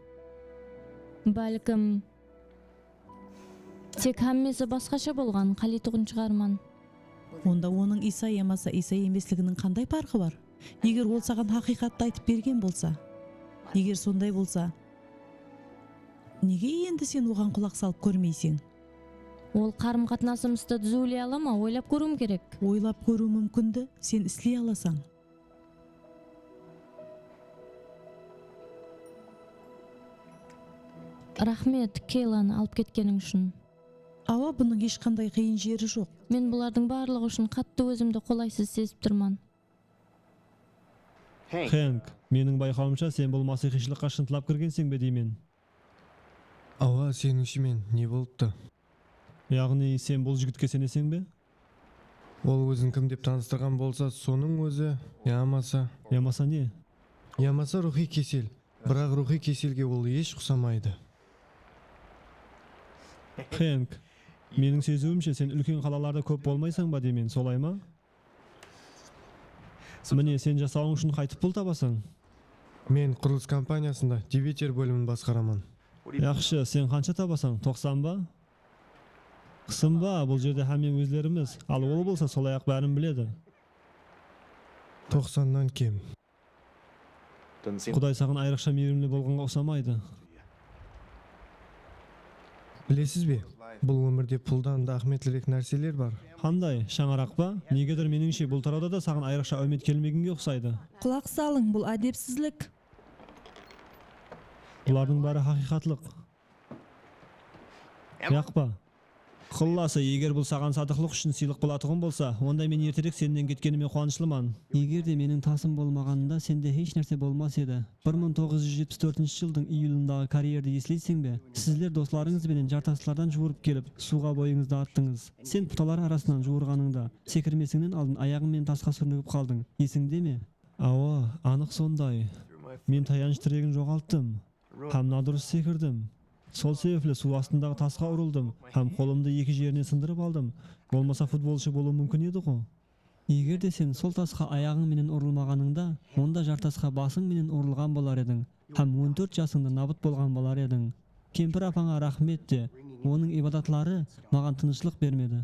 Bálkim, tek hámmesi basqasha bolǵanın qáleytuǵın shıǵarman. Onda onıń Isa yamasa Isa emesliginiń qanday parqı bar? Eger ol saǵan haqıyqattı aytıp bergen bolsa, eger sonday bolsa, nege endi sen oǵan qulaq salıp kórmeyseń? Ol qarım-qatnasımızdı dúziwley ala ma? Oylap kóriwim kerek. Oylap kóriw múmkindi sen isley alasań. Raxmet, Keylanı alıp ketkeniń ushın. Awa, bunıń hesh qanday qıyın jeri joq. Men bulardıń barlıǵı ushın qattı ózimdi qolaysız sezip turman. Henk, meniń bayqawımsha, sen bul masıyxıyshılıqqa shıntlap kirgenseń be deymen? Awa, senińshe men, ne bolıptı? Yaǵnıy, sen bul jigitke seneseń be? Ol ózin kim dep tanıstırǵan bolsa, sonıń ózi, yamasa. Yamasa ne? Yamasa ruwxıy kesel. Biraq ruwxıy keselge ol hesh uqsamaydı. Henk, meniń seziwimshe, sen úlken qalalarda kóp bolmaysań ba deymen, solay ma? Mine, sen jasawıń ushın qaytıp pul tabasań? Men qurılıs kompaniyasında debiter bólimin basqaraman. Yaqshı, sen qansha tabasań, toqsan ba? Qısın ba, bul jerde hámme ózlerimiz, al ol bolsa solay-aq bárin biledi. Toqsannan kem. Quday saǵan ayrıqsha miyrimli bolǵanǵa uqsamaydı. Bilesiz be, bul ómirde puldan da áhmiyetlirek nárseler bar. Qanday, shańaraq pa? Negedur, menińshe, bul tarawda da saǵan ayrıqsha áwmet kelmegenge uqsaydı. Qulaq salıń, bul ádepsizlik. Bulardıń bári haqıyqatlıq. Yaq pa? Qullası, eger bul saǵan sadıqlıq ushın sıylıq bolatuǵın bolsa, onda men erterek sennen ketkenime quwanıshlıman. Eger de meniń tasım bolmaǵanında sende hesh nárse bolmas edi. Bir mıń toǵız júz jetpis tórtinshi jıldıń iyulındaǵı karierdi esleyseń be? Sizler doslarıńız benen jartaslardan juwırıp kelip, suwǵa boyıńızdı attıńız. Sen putalar arasınan juwırǵanıńda, sekirmesińnen aldın ayaǵıń menen tasqa súrnigip qaldıń. Esińde me? Awa, anıq sonday. Men tayanısh tiregin joǵalttım. Hám nadurıs sekirdim. Sol sebepli suw astındaǵı tasqa urıldım hám qolımdı eki jerinen sındırıp aldım. Bolmasa futbolshı bolıw múmkin edi-ǵo. Eger de sen sol tasqa ayaǵıń menen urılmaǵanıńda, onda jartasqa basıń menen urılǵan bolar ediń hám on tórt jasıńda nabıt bolǵan bolar ediń. Kempir apańa raxmet de, onıń ibadatları maǵan tınıshlıq bermedi.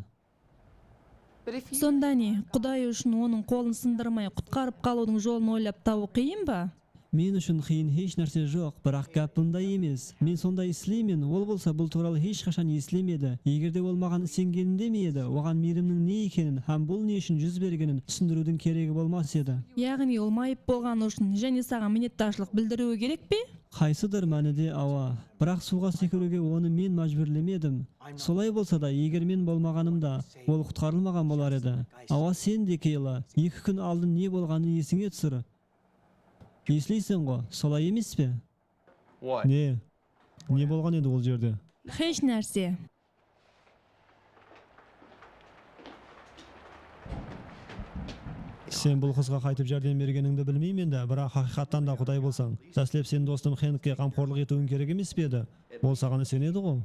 Sonda ne, Quday ushın onıń qolın sındırmay qutqarıp qalıwdıń jolın oylap tabıw qıyın ba? Men ushın qıyın hesh nárse joq, biraq gáp bunday emes. Men sonday isleymen, ol bolsa bul tuwralı hesh qashan eslemedi. Eger de ol maǵan isengeninde me edi, oǵan miyrimniń ne ekenin hám bul ne ushın júz bergenin túsindiriwdiń keregi bolmas edi. Yaǵnıy ol mayıp bolǵanı ushın jáne saǵan minnetdarshılıq bildiriwi kerek pe? Qaysıdur mánide awa, biraq suwǵa sekiriwge onı men májbúrlemedim. Solay bolsa da, eger men bolmaǵanımda, ol qutqarılmaǵan bolar edi. Awa, sen de, Keyla, eki kún aldın ne bolǵanın esińe túsir. Esleyseń-ǵo, solay emes pe? Ne? Ne bolǵan edi ol jerde? Hesh nárse. Sen bul qızǵa qaytıp járdem bergenińdi bilmeymen de, biraq haqıyqattan da Quday bolsań, dáslep sen dostım Xenkke ǵamxorlıq etiwiń kerek emes pe edi? Ol saǵan isenedi-ǵo.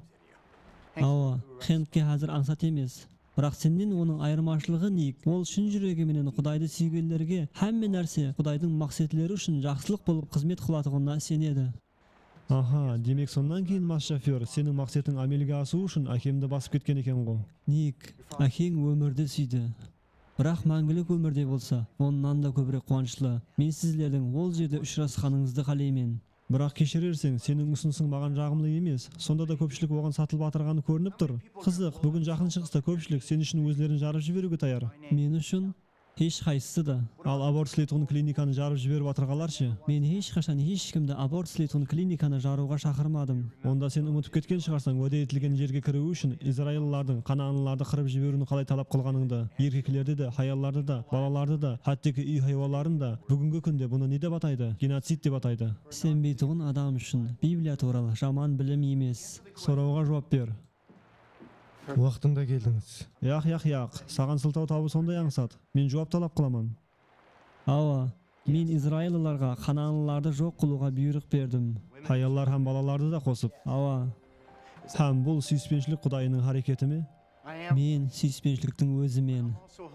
Awa, Xenkke házir ańsat emes. Biraq sennen onıń ayırmashılıǵı, Nik, ol shın júregi menen Qudaydı súygenlerge hámme nárse Qudaydıń maqsetleri ushın jaqsılıq bolıp xızmet qılatuǵınına isenedi. Aha, demek, sonnan keyin, mas shofyor, seniń maqsetiń ámelge asıwı ushın ákemdi basıp ketken eken-ǵo. Nik, ákeń ómirdi súydi. Biraq máńgilik ómirde bolsa, onnan da kóbirek quwanıshlı. Men sizlerdiń ol jerde ushırasqanıńızdı qáleymen. Biraq keshirerseń, seniń usınısıń maǵan jaǵımlı emes. Sonda da kópshilik oǵan satılıp atırǵanı kórinip tur. Qızıq, búgin Jaqın Shıǵısta kópshilik sen ushın ózlerin jarıp jiberiwge tayar. Men ushın? Hesh qaysısı da. Al, abort isleytuǵın klinikanı jarıp jiberip atırǵanlar she? Men hesh qashan hesh kimdi abort isleytuǵın klinikanı jarıwǵa shaqırmadım. Onda sen umıtıp ketken shıǵarsań, wáde etilgen jerge kiriwi ushın izraillılardıń kanaanlılardı qırıp jiberiwin qalay talap qılǵanıńdı. Erkeklerdi de, hayallardı da, balalardı da, hátteki úy haywanların da. Búgingi kúnde bunı ne dep ataydı? Genotsid dep ataydı. Isenbeytuǵın adam ushın Bibliya tuwralı jaman bilim emes. Sorawǵa juwap ber. Waqtında keldińiz. Yaq, yaq, yaq. Saǵan sıltaw tabıw sonday ańsat. Men juwap talap qılaman. Awa, men izraillılarǵa kanaanlılardı joq qılıwǵa buyrıq berdim. Hayallar hám balalardı da qosıp. Awa. Hám bul súyispenshilik qudayınıń háreketi me? Men súyispenshiliktің ózimen.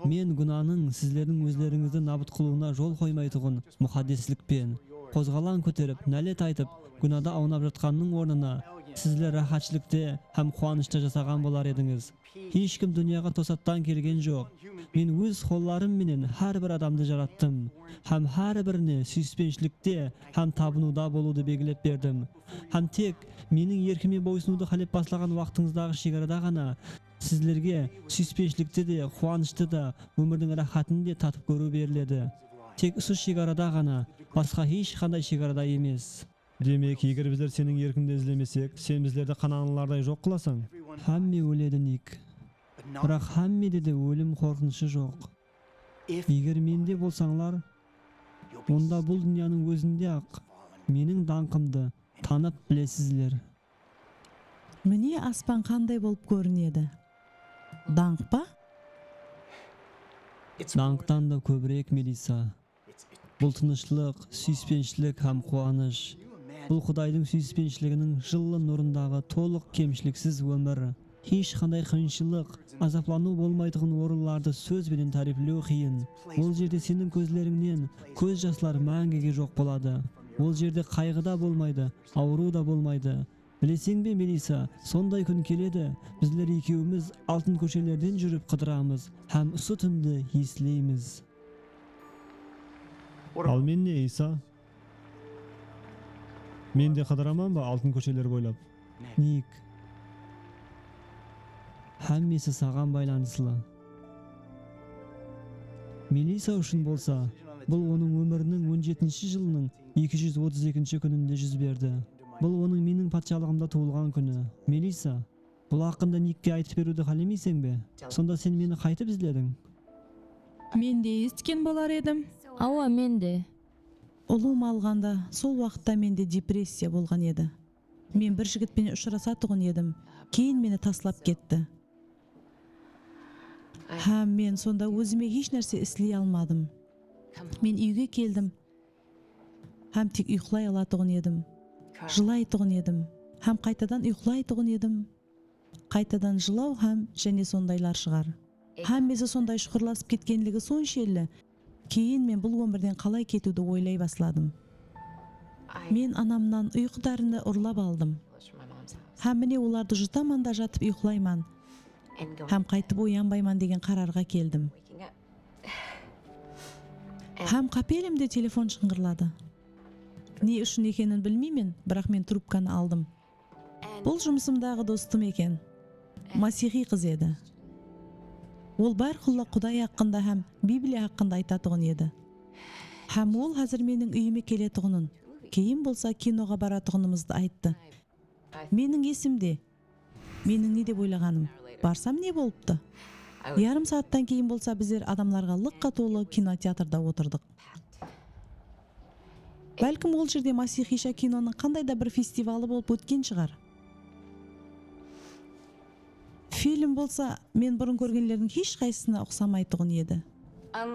Men gúnanıń sizlerdiń ózlerińizdi nabıt qılıwına jol qoymaytuǵın muqaddeslikpen, qozǵalań kóterip, nálet aytıp, gúnada awnap jatqannıń ornına, sizler ráhátshilikte hám quwanıshta jasaǵan bolar edińiz. Hesh kim dúnyaǵa tosattan kelgen joq. Men óz qollarım menen hár bir adamdı jarattım hám hár birine súyispeńshilikte hám tabınıwda bolıwdı belgilep berdim. Hám tek meniń erkime boysınıwdı qálep baslaǵan waqtıńızdaǵı shegarada ǵana sizlerge súyispeńshilikti de, quwanıshtı da, ómirdiń ráhátini de tatıp kóriw beriledi. Tek usı shegarada ǵana, basqa hesh qanday shegarada emes. Demek, eger bizler seniń erkińdi izlemesek, sen bizlerdi kanaanlılarday joq qılasań. Hámme óledi, Nik. Biraq hámmede de ólim qorqınıshı joq. Eger mende bolsańlar, onda bul dúnyanıń ózinde-aq meniń dańqımdı tanıp bilesizler. Mine, aspan qanday bolıp kórinedi. Dańq pa? Dańqtan da kóbirek, Melissa. Bul tınıshlıq, súyispenshilik hám quwanısh. Bul Qudaydıń súyispenshiliginiń jıllı nurındaǵı tolıq kemshiliksiz ómir. Hesh qanday qıyınshılıq, azaplanıw bolmaytuǵın orınlardı sóz benen táriyplew qıyın. Ol jerde seniń kózlerińnen kóz jaslar máńgige joq boladı. Ol jerde qayǵı da bolmaydı, awırıw da bolmaydı. Bileseń be, Melissa, sonday kún keledi, bizler ekewimiz altın kóshelerden júrip qıdıramız hám usı túndi esleymiz. Al men ne, Eysa? Men de qıdıraman ba altın kósheler boylap? Nik, hámmesi saǵan baylanıslı. Melissa ushın bolsa, bul onıń ómiriniń on jetinshi jılınıń eki júz otız ekinshi kúninde júz berdi. Bul onıń meniń patshalıǵımda tuwılǵan kúni. Melissa, bul haqqında Nikke aytıp beriwdi qálemeyseń be? Sonda sen meni qaytıp izlediń? Men de esitken bolar edim. Awa, men de. Ulıwma alǵanda, sol waqıtta mende depressiya bolǵan edi. Men bir jigit penen ushırasatuǵın edim. Keyin meni taslap ketti. Hám men sonda ózime hesh nárse isley almadım. Men úyge keldim hám tek uyqılay alatuǵın edim. Jılaytuǵın edim hám qaytadan uyqılaytuǵın edim. Qaytadan jılaw hám jáne sondaylar shıǵar. Hámmesi sonday shuqırlasıp ketkenligi sonshelli, keyin men bul ómirden qalay ketiwdi oylay basladım. Men anamnan uyqı dárini urlap aldım. Hám mine, olardı jutaman da jatıp uyqılayman. Hám qaytıp oyanbayman degen qararǵa keldim. Hám qápelemde telefon shıńǵırladı. Ne ushın ekenin bilmeymen, biraq men trubkanı aldım. Bul jumısımdaǵı dostım eken. Masiyxıy qız edi. Ol bárqulla Quday haqqında hám Bibliya haqqında aytatuǵın edi. Hám ol házir meniń úyime keletuǵının, keyin bolsa kinoǵa baratuǵınımızdı ayttı. Meniń esimde. Meniń ne dep oylaǵanım? Barsam ne bolıptı? Yarım saattan keyin bolsa bizler adamlarǵa lıqqa tolı kinoteatrda otırdıq. Bálkim ol jerde masiyxıysha kinonıń qanday da bir festivalı bolıp ótken shıǵar. Film bolsa men burın kórgenlerdiń hesh qaysısına uqsamaytuǵın edi.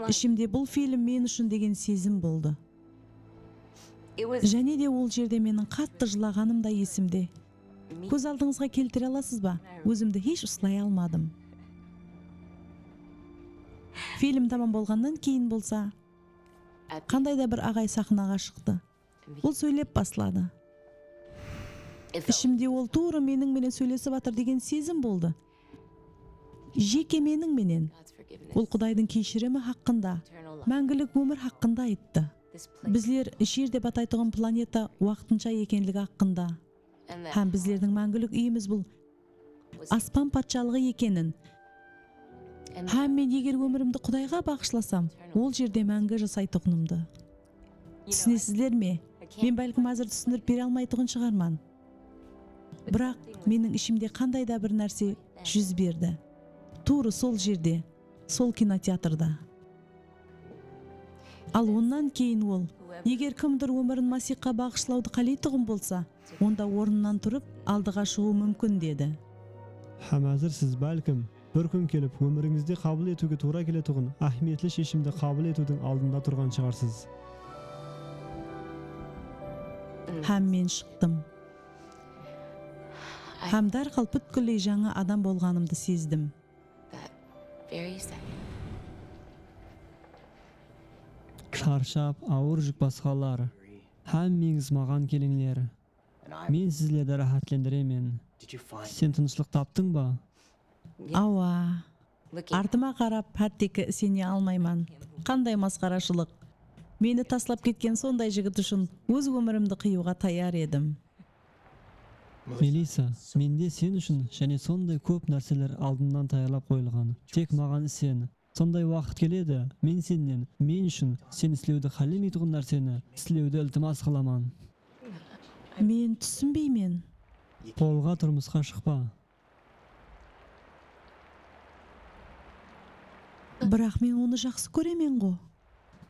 Ishimde bul film men ushın degen sezim boldı. Jáne de ol jerde meniń qattı jılaǵanım da esimde. Kóz aldıńızǵa keltire alasız ba? Ózimdi hesh uslay almadım. Film tamam bolǵannan keyin bolsa, qanday da bir aǵay saxnaǵa shıqtı. Ol sóylep basladı. Ishimde ol tuwrı meniń menen sóylesip atır degen sezim boldı. Jeke meniń menen. Ol Qudaydıń keshirimi haqqında, máńgilik ómir haqqında ayttı. Bizler Jer dep ataytuǵın planeta waqtınsha ekenligi haqqında. Hám bizlerdiń máńgilik úyimiz bul aspan patshalıǵı ekenin. Hám men eger ómirimdi Qudayǵa baǵıshlasam, ol jerde máńgi jasaytuǵınımdı. Túsinesizler me? Men bálkim házir túsindirip bere almaytuǵın shıǵarman. Biraq meniń ishimde qanday da bir nárse júz berdi. Tuwrı sol jerde, sol kinoteatrda. Al onnan keyin ol, eger kimdur ómirin Masiyxqa baǵıshlawdı qáleytuǵın bolsa, onda ornınan turıp, aldıǵa shıǵıw múmkin, dedi. Hám házir siz, bálkim, bir kún kelip, ómirińizde qabıl etiwge tuwra keletuǵın áhmiyetli sheshimdi qabıl etiwdiń aldında turǵan shıǵarsız. Hám men shıqtım. Hám dárhal pútkilley jańa adam bolǵanımdı sezdim. Sharshap, awır júk basqanlar, hámmeńiz maǵan kelińler. Men sizlerdi ráhátlendiremen. Sen tınıshlıq taptıń ba? Awa. Artıma qarap, hátteki isene almayman. Qanday masqarashılıq. Meni taslap ketken sonday jigit ushın óz ómirimdi qıyıwǵa tayar edim. Melissa, mende sen ushın jáne sonday kóp nárseler aldımnan tayarlap qoyılǵan. Tek maǵan isen. Sonday waqıt keledi, men sennen, men ushın sen islewdi qálemeytuǵın nárseni islewdi iltimas qılaman. Men túsinbeymen. Polǵa turmısqa shıqpa. Biraq men onı jaqsı kóremen-ǵo.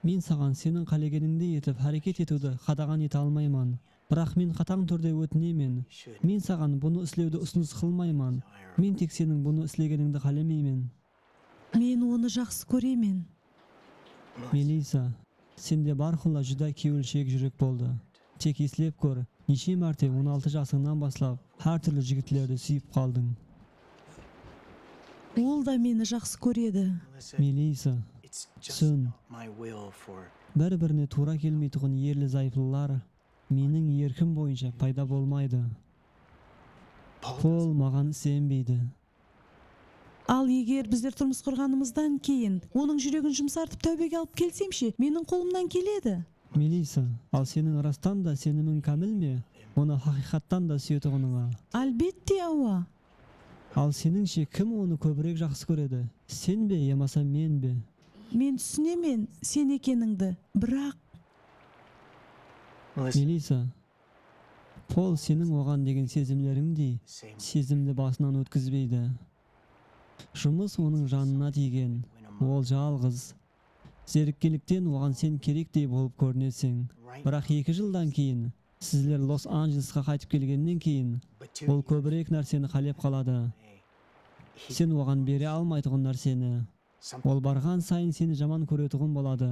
Men saǵan seniń qálegenińdey etip háreket etiwdi qadaǵan ete almayman. Biraq men qatań túrde ótinemen. Men saǵan bunı islewdi usınıs qılmayman. Men tek seniń bunı islegenińdi qálemeymen. Men onı jaqsı kóremen. Melisa, sende bárqulla júdá kewilshek júrek boldı. Tek eslep kór, neshe márte on altı jasıńnan baslap hár túrli jigitlerdi súyip qaldıń. Ol da meni jaqsı kóredi. Melisa, túsin, bir-birine tuwra kelmeytuǵın erli-zayıplılar meniń erkim boyınsha payda bolmaydı. Pol maǵan isenbeydi. Al, eger bizler turmıs qurǵanımızdan keyin onıń júregin jumsartıp táwbege alıp kelsem she, meniń qolımnan keledi. Melisa, al seniń rastan da isenimiń kámil me? Onı haqıyqattan da súyetuǵınıńa. Álbette, awa. Al senińshe, kim onı kóbirek jaqsı kóredi? Sen be yamasa men be? Men túsinemen sen ekenińdi, biraq... Melisa, Pol seniń oǵan degen sezimlerińdey sezimdi basınan ótkizbeydi. Jumıs onıń janına tiygen, ol jalǵız. Zerikkenlikten oǵan sen kerektey bolıp kórineseń. Biraq eki jıldan keyin sizler Los-Anjelesqa qaytıp kelgennen keyin, ol kóbirek nárseni qálep qaladı. Sen oǵan bere almaytuǵın nárseni. Ol barǵan sayın seni jaman kóretuǵın boladı.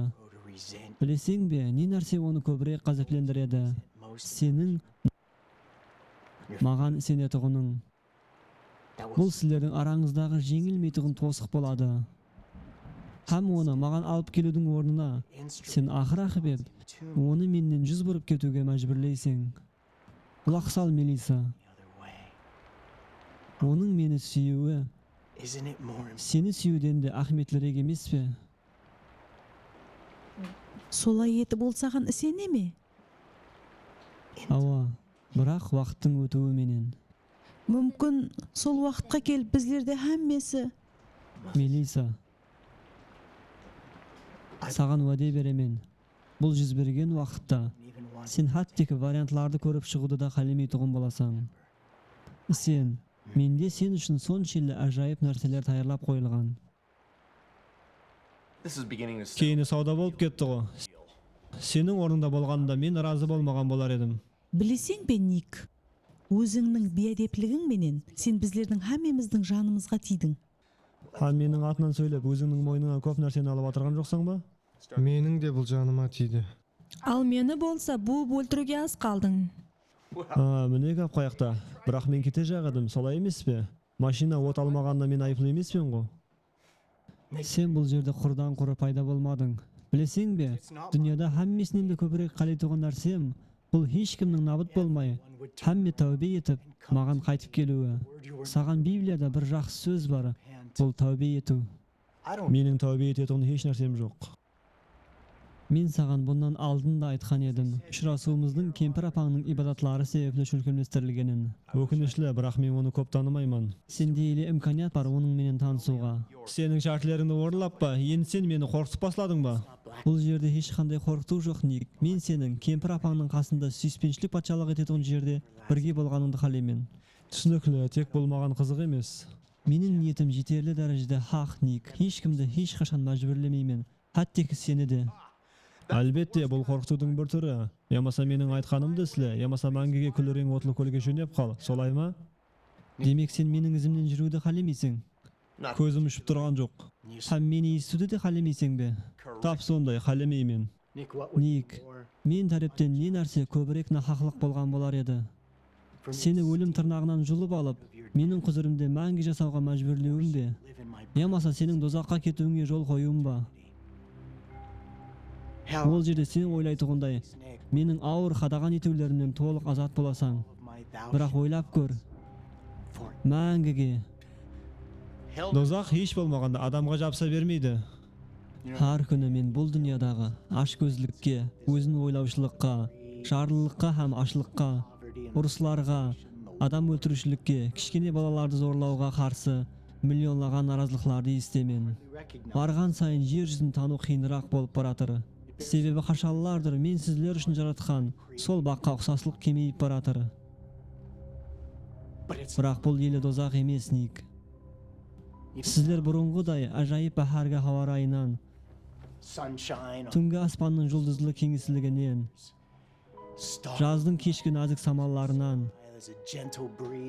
Bileseń be, ne nárse onı kóbirek ǵázeplendiredi? Seniń maǵan isenetuǵınıń. Bul sizlerdiń arańızdaǵı jeńilmeytuǵın tosıq boladı. Hám onı maǵan alıp keliwdiń ornına, sen aqır-aqıbet onı mennen júz burıp ketiwge májbúrleyseń. Qulaq sal, Melisa. Onıń meni súyiwi seni súyiwden de áhmiyetlirek emes pe? Solay etip ol saǵan isene me? Awa, biraq waqıttıń ótiwi menen. Múmkin, sol waqıtqa kelip bizlerde hámmesi... Melisa, saǵan wáde beremen. Bul júz bergen waqıtta sen hátteki variantlardı kórip shıǵıwdı da qálemeytuǵın bolasań. Isen, mende sen ushın sonshelli ájayıp nárseler tayarlap qoyılǵan. Keyini sawda bolıp ketti ǵo. Seniń ornıńda bolǵanımda men razı bolmaǵan bolar edim. Bileseń be, Nik, ózińniń biyádepligiń menen sen bizlerdiń hámmemizdiń janımızǵa tiydiń. Hám meniń atınan sóylep, ózińniń moynıńa kóp nárseni alıp atırǵan joqsań ba? Meniń de bul janıma tiydi. Al meni bolsa buwıp óltiriwge az qaldıń. A, mine gáp qayaqta. Biraq men ketejaq edim, solay emes pe? Mashina ot almaǵanına men ayıplı emespen ǵo. Sen bul jerde qurdan-qurı payda bolmadıń. Bileseń be, dúnyada hámmesinen de kóbirek qáleytuǵın nársem, bul hesh kimniń nabıt bolmay, hámme táwbe etip, maǵan qaytıp keliwi. Saǵan Bibliyada bir jaqsı sóz bar, bul táwbe etiw. Meniń táwbe etetuǵın hesh nársem joq. Men saǵan bunnan aldın da aytqan edim, ushırasıwımızdıń kempir apańnıń ibadatları sebepli shólkemlestirilgenin. Ókinishli, biraq men onı kóp tanımayman. Sende ele imkaniyat bar onıń menen tanısıwǵa. Seniń shártlerińdi orınlap pa? Endi sen meni qorqıtıp basladıń ba? Bul jerde hesh qanday qorqıtıw joq, Nik. Men seniń kempir apańnıń qasında súyispenshilik patshalıq etetuǵın jerde birge bolǵanıńdı qáleymen. Túsinikli, tek bul maǵan qızıq emes. Meniń niyetim jeterli dárejede haq, Nik. Hesh kimdi hesh qashan májbúrlemeymen. Hátteki seni de. Álbette, bul qorqıtıwdıń bir túri. Yamasa meniń aytqanımdı isle, yamasa máńgige kúlireń otlı kólge jónep qal, solay ma? Demek, sen meniń izimnen júriwdi qálemeyseń? Kózim ushıp turǵan joq. Hám meni esitiwdi de qálemeyseń be? Tap sonday, qálemeymen. Nik, men tárepten ne nárse kóbirek nahaqlıq bolǵan bolar edi? Seni ólim tırnaǵınan julıp alıp, meniń qúzirimde máńgi jasawǵa májbúrlewim be? Yamasa seniń dozaqqa ketiwińe jol qoyıwım ba? Ol jerde sen oylaytuǵınday, meniń awır qadaǵan etiwlerimnen tolıq azat bolasań. Biraq oylap kór. Máńgige. Dozaq hesh bolmaǵanda adamǵa jabısa bermeydi. Hár kúni men bul dúnyadaǵı ashkózlikke, ózin oylawshılıqqa, jarlılıqqa hám ashlıqqa, urıslarǵa, adam óltiriwshilikke, kishkene balalardı zorlawǵa qarsı millionlaǵan narazılıqlardı esitemen. Barǵan sayın jer júzin tanıw qıyınıraq bolıp baratır. Sebebi qashanlardır men sizler ushın jaratqan sol baqqa uqsaslıq kemeyip baratır. Biraq bul ele dozaq emes, Nik. Sizler burınǵıday ájayıp báhárgi hawa rayınan, túngi aspannıń juldızlı keńisliginen, jazdıń keshki názik samallarınan,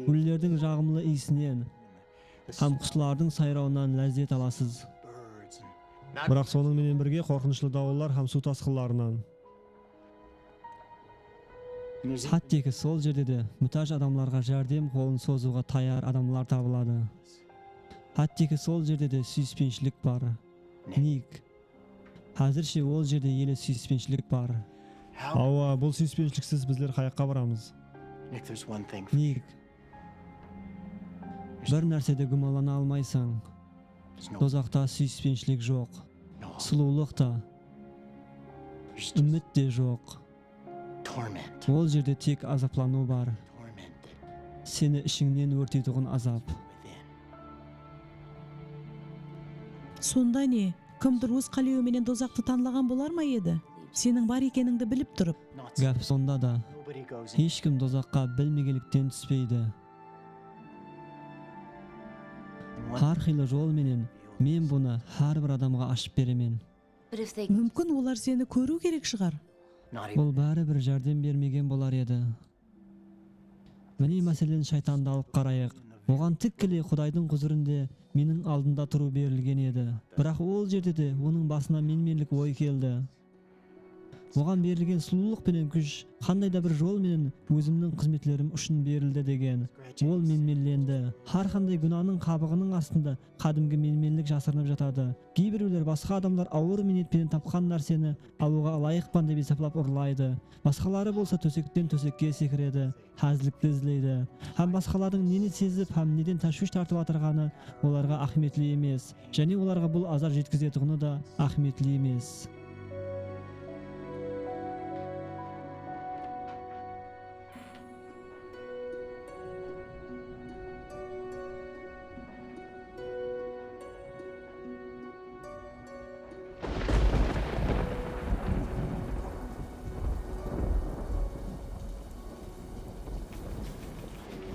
gúllerdiń jaǵımlı iyisinen hám quslardıń sayrawınan lázzet alasız. Biraq sonıń menen birge qorqınıshlı dawıllar hám suw tasqınlarınan. Hátteki sol jerde de mútáj adamlarǵa járdem qolın sozıwǵa tayar adamlar tabıladı. Hátteki sol jerde de súyispenshilik bar. Nik. Házirshe ol jerde ele súyispenshilik bar. Awa, bul súyispenshilik-siz bizler qayaqqa baramız? Nik, bir nársede gúmalana almaysań. Dozaqta súyispenshilik joq. Sulıwlıq ta, úmit te joq. Ol jerde tek azaplanıw bar. Seni ishińnen órteytuǵın azap. Sonda ne? Kimdur óz qálewi menen dozaqtı tańlaǵan bolar ma edi? Seniń bar ekenińdi bilip turıp. Gáp sonda da, hesh kim dozaqqa bilmegenlikten túspeydi. Hár qıylı jol menen men bunı hár bir adamǵa ashıp beremen. Múmkin, olar seni kóriw kerek shıǵar. Bul báribir járdem bermegen bolar edi. Mine, máselen, shaytandı alıp qarayıq. Oǵan tikkeley Qudaydıń húzirinde meniń aldımda turıw berilgen edi. Biraq ol jerde de onıń basına menmenlik oy keldi. Oǵan berilgen sulıwlıq penen kúsh qanday da bir jol menen ózimniń xızmetlerim ushın berildi degen. Ol menmenlendi. Hár qanday gúnanıń qabıǵınıń astında qádimgi menmenlik jasırınıp jatadı. Geybirewler basqa adamlar awır miynet penen tapqan nárseni alıwǵa ılayıqpan dep esaplap urlaydı. Basqaları bolsa tósekten tósekke sekiredi, házlikti izleydi. Hám basqalardıń neni sezip hám neden táshwish tartıp atırǵanı olarǵa áhmiyetli emes. Jáne olarǵa bul azar jetkizetuǵını da áhmiyetli emes.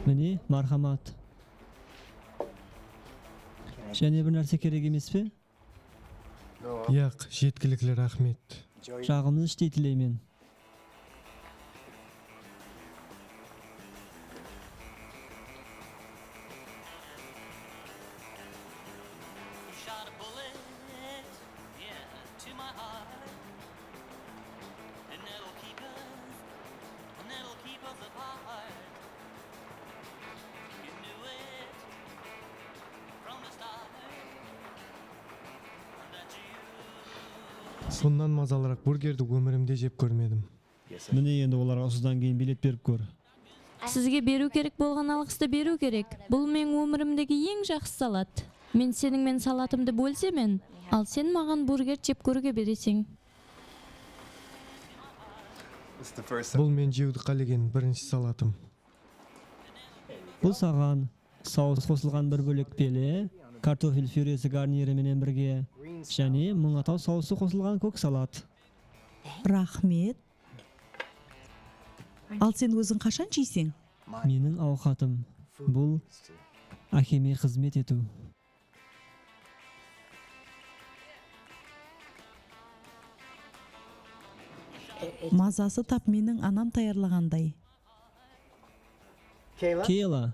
Mine, marhamat. Jáne bir nárse kerek emes pe? Yaq, jetkilikli, raxmet. Jaǵımlı ishtey tileymen. Bunnan mazalıraq burgerdi ómirimde jep kórmedim. Mine, endi olarǵa usıdan keyin bilet berip kór. Sizge beriw kerek bolǵan alǵıstı beriw kerek. Bul meniń ómirimdegi eń jaqsı salat. Men seniń menen salatımdı bólsemen, al sen maǵan burger jep kóriwge bereseń. Bul men jewdi qálegen birinshi salatım. Bul saǵan. Saus qosılǵan bir bólek pele, kartofel pyuresi garniri menen birge, jáne mıń ataw sausı qosılǵan kók salat. Raxmet. Al sen óziń qashan jeyseń? Meniń awqatım, bul ákeme xızmet etiw. Mazası tap meniń anam tayarlaǵanday. Keyla,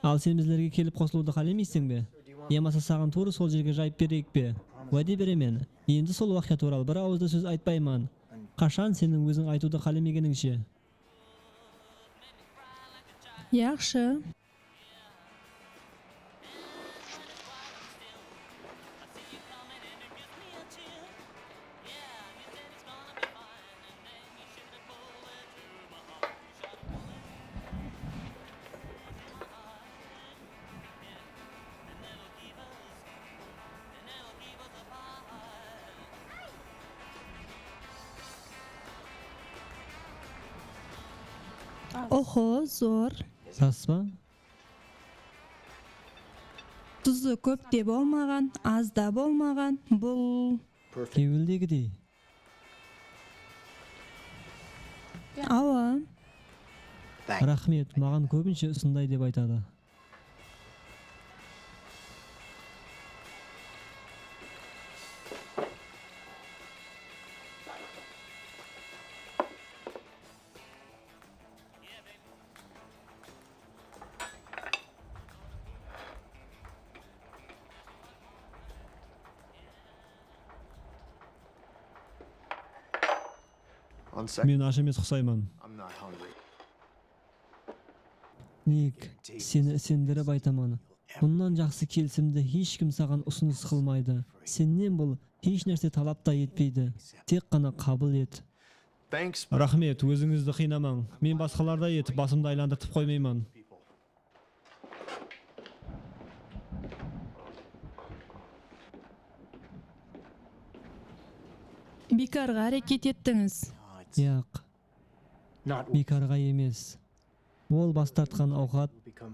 al sen bizlerge kelip qosılıwdı qálemeyseń be? Yamasa saǵan tuwrı sol jerge jayıp bereyik pe? Wáde beremen, endi sol waqıya tuwralı bir awız da sóz aytpayman. Qashan seniń óziń aytıwdı qálemegenińshe. Yaqshı. Oho, zor. Ras pa? Tuzı kóp te bolmaǵan, az da bolmaǵan, bul. Kewildegidey. Awa. Raxmet, maǵan kóbinshe usınday dep aytadı. Men ash emes uqsayman. Nik, seni isendirip aytaman. Bunnan jaqsı kelisimdi hesh kim saǵan usınıs qılmaydı. Sennen bul hesh nárse talap ta etpeydi. Tek ǵana qabıl et. Raxmet, ózińizdi qıynamań. Men basqalarday etip basımdı aylandırtıp qoymayman. Biykarǵa háreket ettińiz. Yaq. Biykarǵa emes. Ol bas tartqan awqat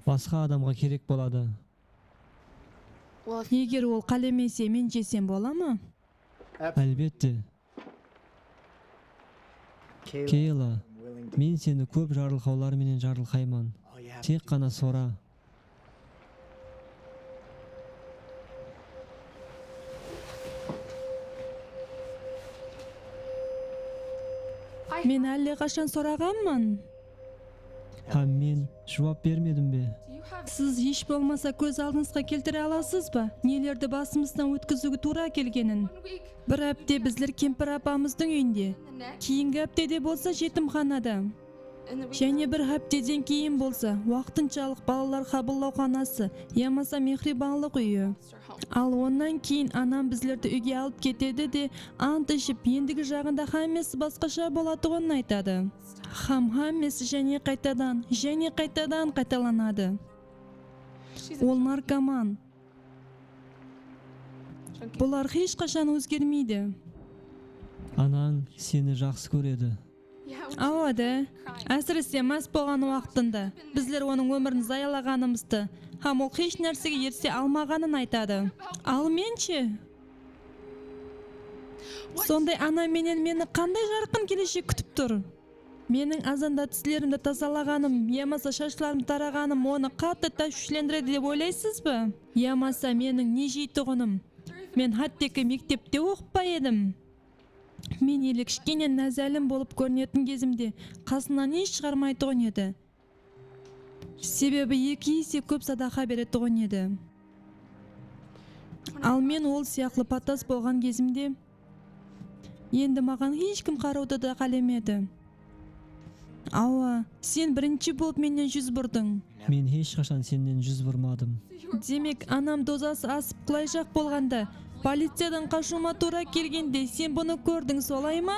basqa adamǵa kerek boladı. Eger ol qálemese, men jesem bola ma? Álbette. Keyla, men seni kóp jarılqawlar menen jarılqayman. Tek ǵana sora. Men álleqashan soraǵanman. Hám men juwap bermedim be? Siz hesh bolmasa kóz aldıńızǵa keltire alasız ba, nelerdi basımızdan ótkiziwge tuwra kelgenin? Bir hápte bizler kempir apamızdıń úyinde, keyingi háptede bolsa jetimxanada. Jáne bir hápteden keyin bolsa waqtınshalıq balalar qabıllawxanası yamasa mehribanlıq úyi. Al onnan keyin anam bizlerdi úyge alıp ketedi de, ant iship, endigi jaǵında hámmesi basqasha bolatuǵının aytadı. Hám hámmesi jáne qaytadan, jáne qaytadan qaytalanadı. Ol narkoman. Bular hesh qashan ózgermeydi. Anań seni jaqsı kóredi. Awa da, ásirese más bolǵan waqtında bizler onıń ómirin zayalaǵanımızdı hám ol hesh nársege erise almaǵanın aytadı. Al men she? Sonday ana menen meni qanday jarqın keleshek kútip tur? Meniń azanda tislerimdi tazalaǵanım yamasa shashlarımdı taraǵanım onı qattı táshwishlendiredi dep oylaysız ba? Yamasa meniń ne jeytuǵınım? Men hátteki mektepte oqıp pa edim? Men ele kishkene názálim bolıp kórinetin gezimde qasınan hesh shıǵarmaytuǵın edi. Sebebi eki ese kóp sadaqa beretuǵın edi. Al men ol sıyaqlı patas bolǵan gezimde, endi maǵan hesh kim qarıwdı da qálemedi. Awa, sen birinshi bolıp mennen júz burdıń. Men hesh qashan sennen júz burmadım. Demek, anam dozası asıp qulayjaq bolǵanda, policiyadan qashıwıma tuwra kelgende sen bunı kórdiń, solay ma?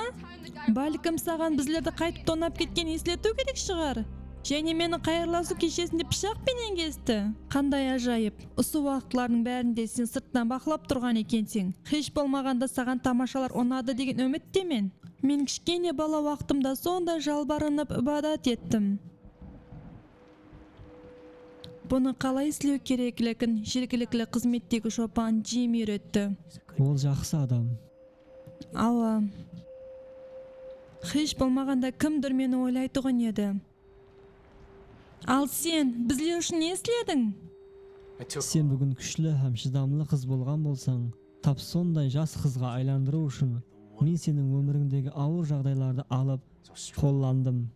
Bálkim, saǵan bizlerdi qaytıp tonap ketken esletiw kerek shıǵar? Jáne meni qayırlasıw keshesinde pıshaq penen kesti. Qanday ájayıp, usı waqıtlardıń bárinde sen sırttan baqlap turǵan ekenseń. Hesh bolmaǵanda saǵan tamashalar unadı degen úmittemen. Men kishkene bala waqtımda sonday jalbarınıp ibadat ettim. Bunı qalay islew kerekligin jergilikli xızmettegi shopan Jim úyretti. Ol jaqsı adam. Awa. Hesh bolmaǵanda kimdur meni oylaytuǵın edi. Al sen bizler ushın ne islediń? Sen búgin kúshli hám shıdamlı qız bolǵan bolsań, tap sonday jas qızǵa aylandırıw ushın men seniń ómirińdegi awır jaǵdaylardı alıp qollandım.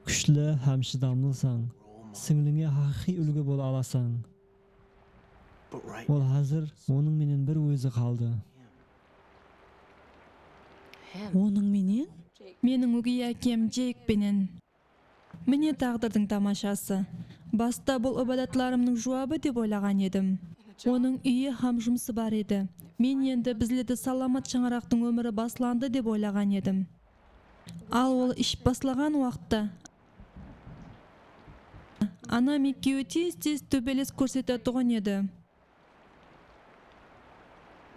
Kúshli hám shıdamlısań, sińlińe haqıyqıy úlgi bola alasań. Ol házir onıń menen bir ózi qaldı. Onıń menen? Meniń ógey ákem Jeyk penen. Mine táǵdirdiń tamashası. Basta bul ibadatlarımnıń juwabı dep oylaǵan edim. Onıń úyi hám jumısı bar edi. Men endi bizlerdi salamat shańaraqtıń ómiri baslandı dep oylaǵan edim. Al ol iship baslaǵan waqıtta anam ekewi tez-tez tóbeles kórsetetuǵın edi.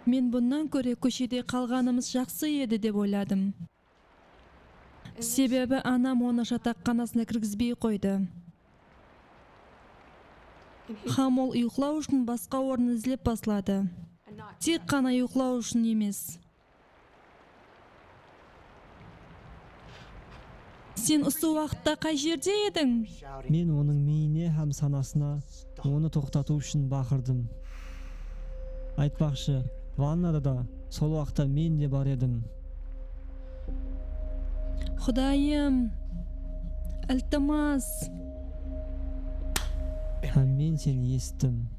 Men bunnan kóre kóshede qalǵanımız jaqsı edi dep oyladım. Sebebi anam onı jataqxanasına kirgizbey qoydı. Hám ol uyıqlaw ushın basqa orın izlep basladı. Tek ǵana uyıqlaw ushın emes. Sen usı waqıtta qay jerde ediń? Men onıń miyine hám sanasına onı toqtatıw ushın baqırdım. Aytpaqshı, vannada da sol waqıtta men de bar edim. Qudayım, iltimas. Hám men seni esittim.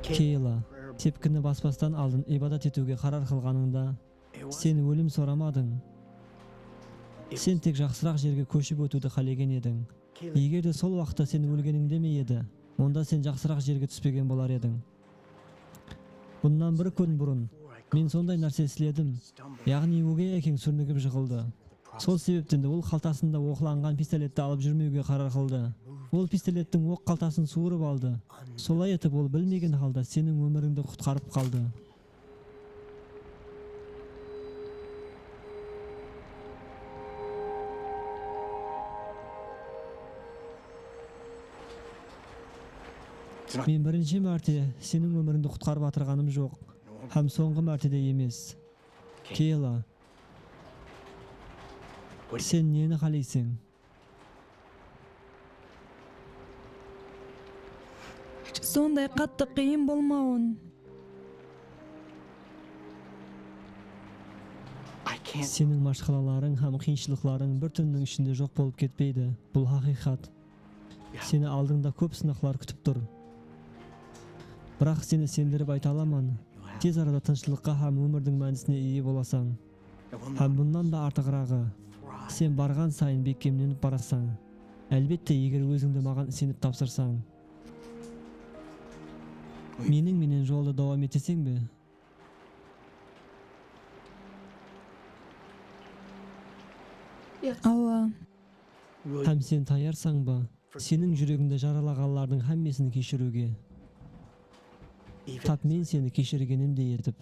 Keyla, tepkini baspastan aldın ibadat etiwge qarar qılǵanıńda, sen ólim soramadıń. Sen tek jaqsıraq jerge kóship ótiwdi qálegen ediń. Eger de sol waqıtta sen ólgenińde me edi, onda sen jaqsıraq jerge túspegen bolar ediń. Bunnan bir kún burın men sonday nárse isledim, yaǵnıy ógey ákeń súrnigip jıǵıldı. Sol sebepten de ol qaltasında oqlanǵan pistoletti alıp júrmewge qarar qıldı. Ol pistolettiń oq qaltasın suwırıp aldı. Solay etip ol bilmegen halda seniń ómirińdi qutqarıp qaldı. Men birinshi márte seniń ómirińdi qutqarıp atırǵanım joq. Hám sońǵı márte de emes. Keyla, sen neni qáleyseń? Sonday qattı qıyın bolmawın. Seniń mashqalalarıń hám qıyınshılıqlarıń bir túnniń ishinde joq bolıp ketpeydi. Bul haqıyqat. Seni aldıńda kóp sınaqlar kútip tur. Biraq seni isendirip ayta alaman, tez arada tınıshlıqqa hám ómirdiń mánisine iye bolasań. Hám bunnan da artıǵıraǵı, sen barǵan sayın bekkemlenip barasań. Álbette, eger ózińdi maǵan isenip tapsırsań. Meniń menen joldı dawam eteseń be? Awa. Hám sen tayarsań ba seniń júregińdi jaralaǵanlardıń hámmesin keshiriwge? Tap men seni keshirgenimdey etip.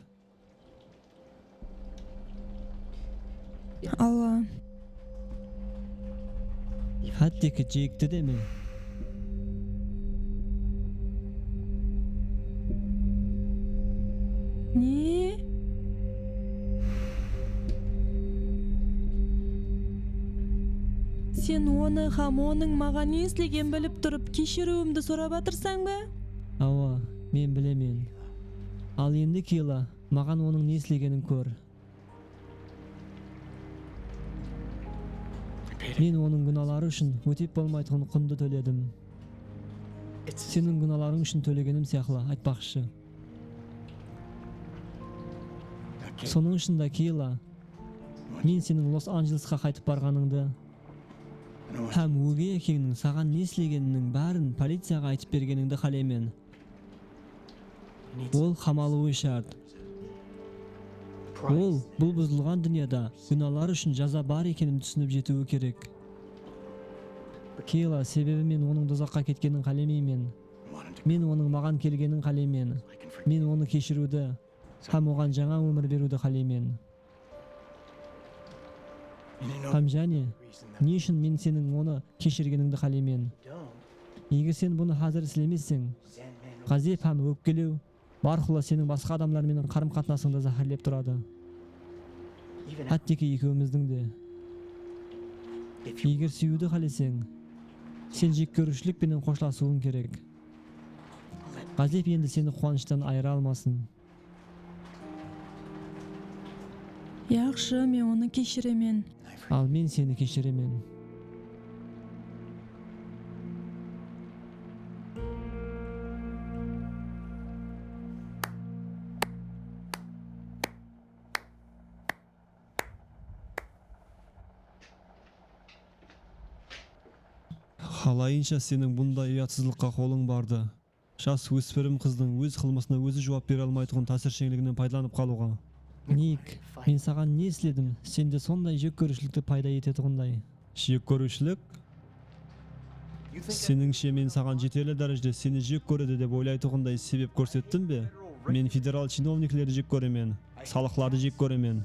Awa. Hátteki Jeykti de me? Ne? Sen onı hám onıń maǵan ne islegenin bilip turıp, keshiriwimdi sorap atırsań ba? Awa, men bilemen. Al endi, Keyla, maǵan onıń ne islegenin kór. Men onıń gúnaları ushın ótep bolmaytuǵın qundı tóledim. Seniń gúnalarıń ushın tólegenim sıyaqlı, aytpaqshı. Sonıń ushın da, Keyla, men seniń Los-Anjelesqa qaytıp barǵanıńdı hám ógey ákeńniń saǵan ne islegeniniń bárin policiyaǵa aytıp bergenińdi qáleymen. Ol qamalıwı shárt. Ol bul buzılǵan dúnyada gúnalar ushın jaza bar ekenin túsinip jetiwi kerek. Keyla, sebebi men onıń dozaqqa ketkenin qálemeymen. Men onıń maǵan kelgenin qáleymen. Men onı keshiriwdi hám oǵan jańa ómir beriwdi qáleymen. Hám jáne, ne ushın men seniń onı keshirgenińdi qáleymen? Eger sen bunı házir islemesseń, ǵázep hám ópkelew bárqulla seniń basqa adamlar menen qarım-qatnasıńdı záhárlep turadı. Hátteki ekewimizdiń de. Eger súyiwdi qáleseń, sen jek kóriwshilik penen xoshlasıwıń kerek. Ǵázep endi seni quwanıshtan ayıra almasın. Yaqshı, men onı keshiremen. Al, men seni keshiremen. Qalayınsha seniń bunday uyatsızlıqqa qolıń bardı? Jas óspirim qızdıń óz qılmısına ózi juwap bere almaytuǵın tásirsheńliginen paydalanıp qalıwǵa. Nik, men saǵan ne isledim, sende sonday jek kóriwshilikti payda etetuǵınday? Jek kóriwshilik? Senińshe, men saǵan jeterli dárejede seni jek kóredi dep oylaytuǵınday sebep kórsettim be? Men federal chinovniklerdi jek kóremen, salıqlardı jek kóremen.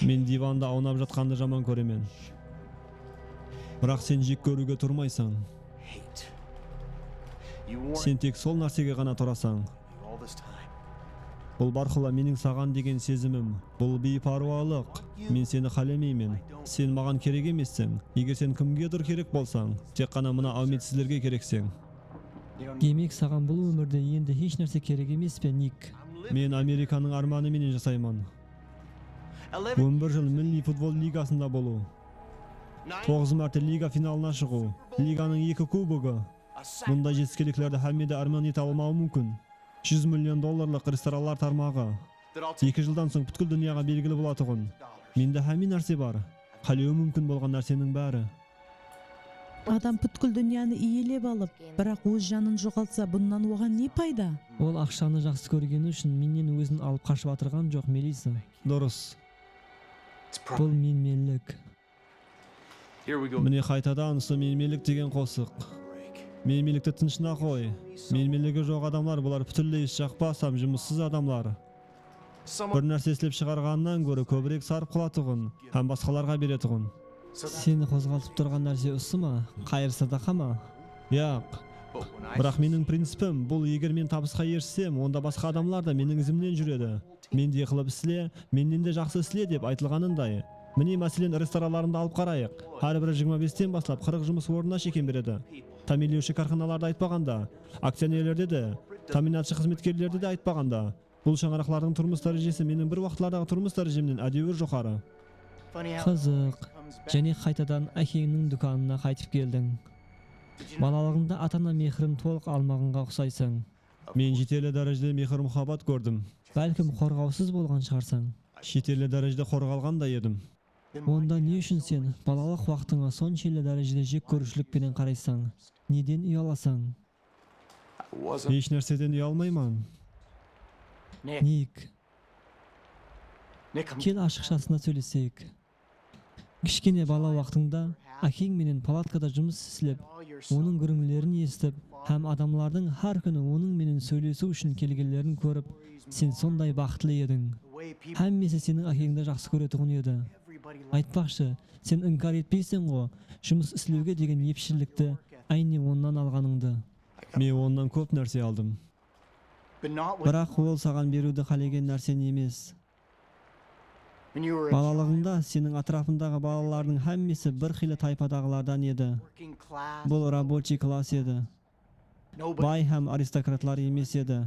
Men divanda awnap jatqandı jaman kóremen. Biraq sen jek kóriwge turmaysań. Sen tek sol nársege ǵana turasań. Bul bárqulla meniń saǵan degen sezimim. Bul biypárwalıq. Men seni qálemeymen. Sen maǵan kerek emesseń. Eger sen kimgedur kerek bolsań, tek ǵana mına áwmetsizlerge kerekseń. Demek, saǵan bul ómirde endi hesh nárse kerek emes pe, Nik? Men Amerikanıń ármanı menen jasayman. On bir jıl Milliy futbol ligasında bolıw. Toǵız márte liga finalına shıǵıw. Liganıń eki kubogı. Bunday jetiskenliklerdi hámme de árman ete almawı múmkin. Júz million dollarlıq restoranlar tarmaǵı. Eki jıldan soń pútkil dúnyaǵa belgili bolatuǵın. Mende hámme nárse bar. Qálewim múmkin bolǵan nárseniń bári. Adam pútkil dúnyanı iyelep alıp, biraq óz janın joǵaltsa, bunnan oǵan ne payda? Ol aqshanı jaqsı kórgeni ushın mennen ózin alıp qashıp atırǵan joq, Melissa. Durıs. Bul menmenlik. Mine, qaytadan usı menmenlik degen qosıq. Menmenlikti tınıshına qoy. Menmenligi joq adamlar, bular pútinley is jaqpas hám jumıssız adamlar. Bir nárse islep shıǵarǵanınan góre kóbirek sarp qılatuǵın hám basqalarǵa beretuǵın. Seni qozǵaltıp turǵan nárse usı ma? Qayır-sadaqa ma? Yaq. Biraq meniń principim, bul, eger men tabısqa erissem, onda basqa adamlar da meniń izimnen júredi. Mendey qılıp isle, mennen de jaqsı isle dep aytılǵanınday. Mine, máselen, restoranlarımdı alıp qarayıq. Hár biri jigirma besten baslap qırıq jumıs ornına shekem beredi. Támiyinlewshi kárxanalardı aytpaǵanda, akcionerlerdi de, támiyinatshı xızmetkerlerdi de aytpaǵanda, bul shańaraqlardıń turmıs dárejesi meniń bir waqıtlardaǵı turmıs dárejemnen ádewir joqarı. Qızıq. Jáne qaytadan ákeńniń dúkanına qaytıp keldiń. Balalıǵıńda ata-ana mehirin tolıq almaǵanǵa uqsaysań. Men jeterli dárejede mehir-muhabbat kórdim. Bálkim qorǵawsız bolǵan shıǵarsań. Jeterli dárejede qorǵalǵan da edim. Onda ne ushın sen balalıq waqtıńa sonshelli dárejede jek kóriwshilik penen qaraysań? Neden uyalasań? Hesh nárseden uyalmayman. Nik. Kel, ashıqshasına sóyleseyik. Kishkene bala waqtıńda ákeń menen palatkada jumıs islep, onıń gúrińlerin esitip hám adamlardıń hár kúni onıń menen sóylesiw ushın kelgenlerin kórip, sen sonday baxıtlı ediń. Hámmesi seniń ákeńdi jaqsı kóretuǵın edi. Aytpaqshı, sen inkar etpeyseń-ǵo, jumıs islewge degen epshilikti áyne onnan alǵanıńdı. Men onnan kóp nárse aldım. Biraq ol saǵan beriwdi qálegen nárseń emes. Balalıǵıńda seniń átirapıńdaǵı balalardıń hámmesi bir qıylı taypadaǵılardan edi. Bul rabochiy klass edi. Bay hám aristokratlar emes edi.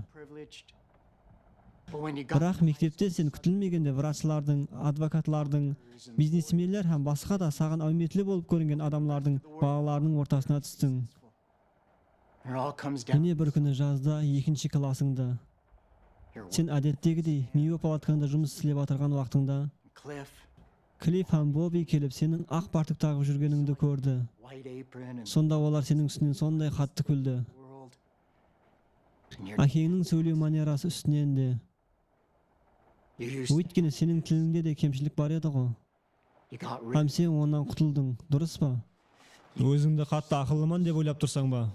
Biraq mektepte sen kútilmegende vrachlardıń, advokatlardıń, biznesmenler hám basqa da saǵan áwmetli bolıp kóringen adamlardıń balalarınıń ortasına tústiń. Mine, bir kúni jazda ekinshi klassıńda. Sen, ádettegidey, miywe palatkańda jumıs islep atırǵan waqtıńda, Klif hám Bobbi kelip, seniń aq fartuk taǵıp júrgenińdi kórdi. Sonda olar seniń ústińnen sonday qattı kúldi. Ákeńniń sóylew manerası ústinen de. Óytkeni seniń tilińde de kemshilik bar edi-ǵo. Hám sen onnan qutıldıń, durıs pa? Ózińdi qattı aqıllıman dep oylap tursań ba?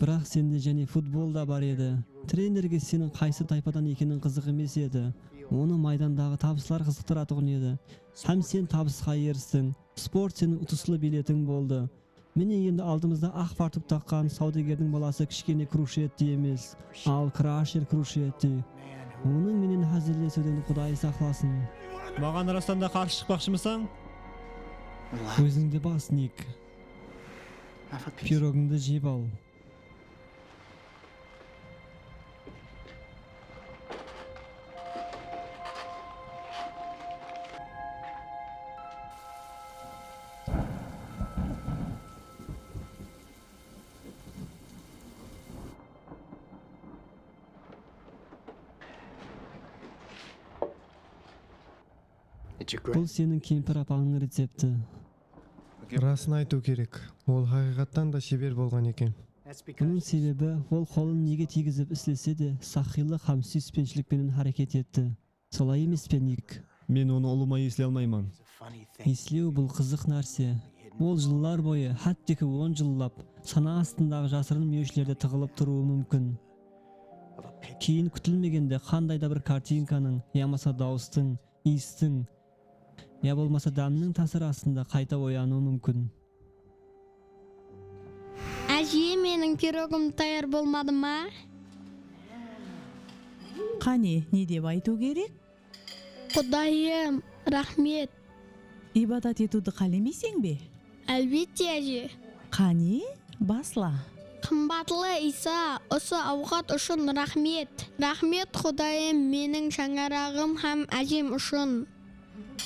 Biraq sende jáne futbol da bar edi. Trenerge seniń qaysı taypadan ekeniń qızıq emes edi. Onı maydandaǵı tabıslar qızıqtıratuǵın edi. Hám sen tabısqa eristiń. Sport seniń utıslı biletiń boldı. Mine, endi aldımızda aq fartuk taqqan sawdagerdiń balası kishkene Krushetti emes, al Krasher Krushetti. Onıń menen házillesiwden Quday saqlasın. Maǵan rastan da qarsı shıqpaqshımısań? Ózińdi bas, Nik. Pirogińdi jep al. Bul seniń kempir apańnıń recepti. Rasın aytıw kerek, ol haqıyqattan da sheber bolǵan eken. Bunıń sebebi, ol qolın nege tiygizip islese de, saqıylıq hám súyispenshilik penen háreket etti. Solay emes pe, Nik? Men onı ulıwma esley almayman. Eslew, bul qızıq nárse. Ol jıllar boyı, hátteki on jıllap, sana astındaǵı jasırın múyeshlerde tıǵılıp turıwı múmkin. Keyin kútilmegende qanday da bir kartinkanıń yamasa dawıstıń, iyistiń, ya bolmasa dámniń tásiri astında qayta oyanıwı múmkin. Áje, meniń pirogım tayar bolmadı ma? Qáne, ne dep aytıw kerek? Qudayım, raxmet. Ibadat etiwdi qálemeyseń be? Álbette, áje. Qáne, basla. Qımbatlı Iysa, usı awqat ushın raxmet. Raxmet, Qudayım, meniń shańaraǵım hám ájem ushın.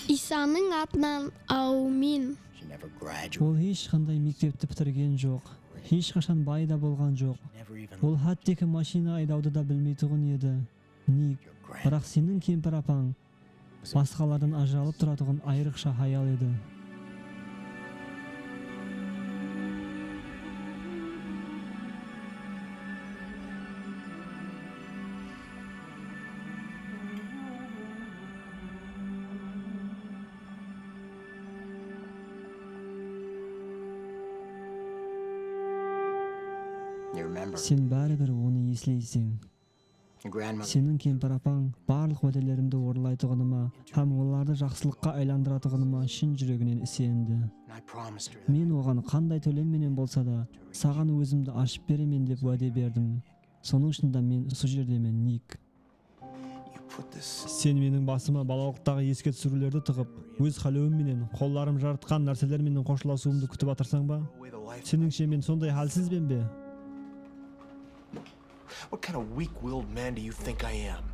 Iysanıń atınan, áwmin. Ol hesh qanday mektepti pitirgen joq. Hesh qashan bay da bolǵan joq. Ol hátteki mashina aydawdı da bilmeytuǵın edi. Nik, biraq seniń kempir apań basqalardan ajıralıp turatuǵın ayrıqsha hayal edi. Sen báribir onı esleyseń. Seniń kempir apań barlıq wádelerimdi orınlaytuǵınıma hám olardı jaqsılıqqa aylandıratuǵınıma shın júreginen isendi. Men oǵan qanday tólem menen bolsa da, saǵan ózimdi ashıp beremen dep wáde berdim. Sonıń ushın da men usı jerdemen, Nik. Sen meniń basıma balalıqtaǵı eske túsiriwlerdi tıǵıp, óz qálewim menen, qollarım jaratqan nárseler menen xoshlasıwımdı kútip atırsań ba? Senińshe men sonday hálsizben be? What kind of weak-willed man do you think I am?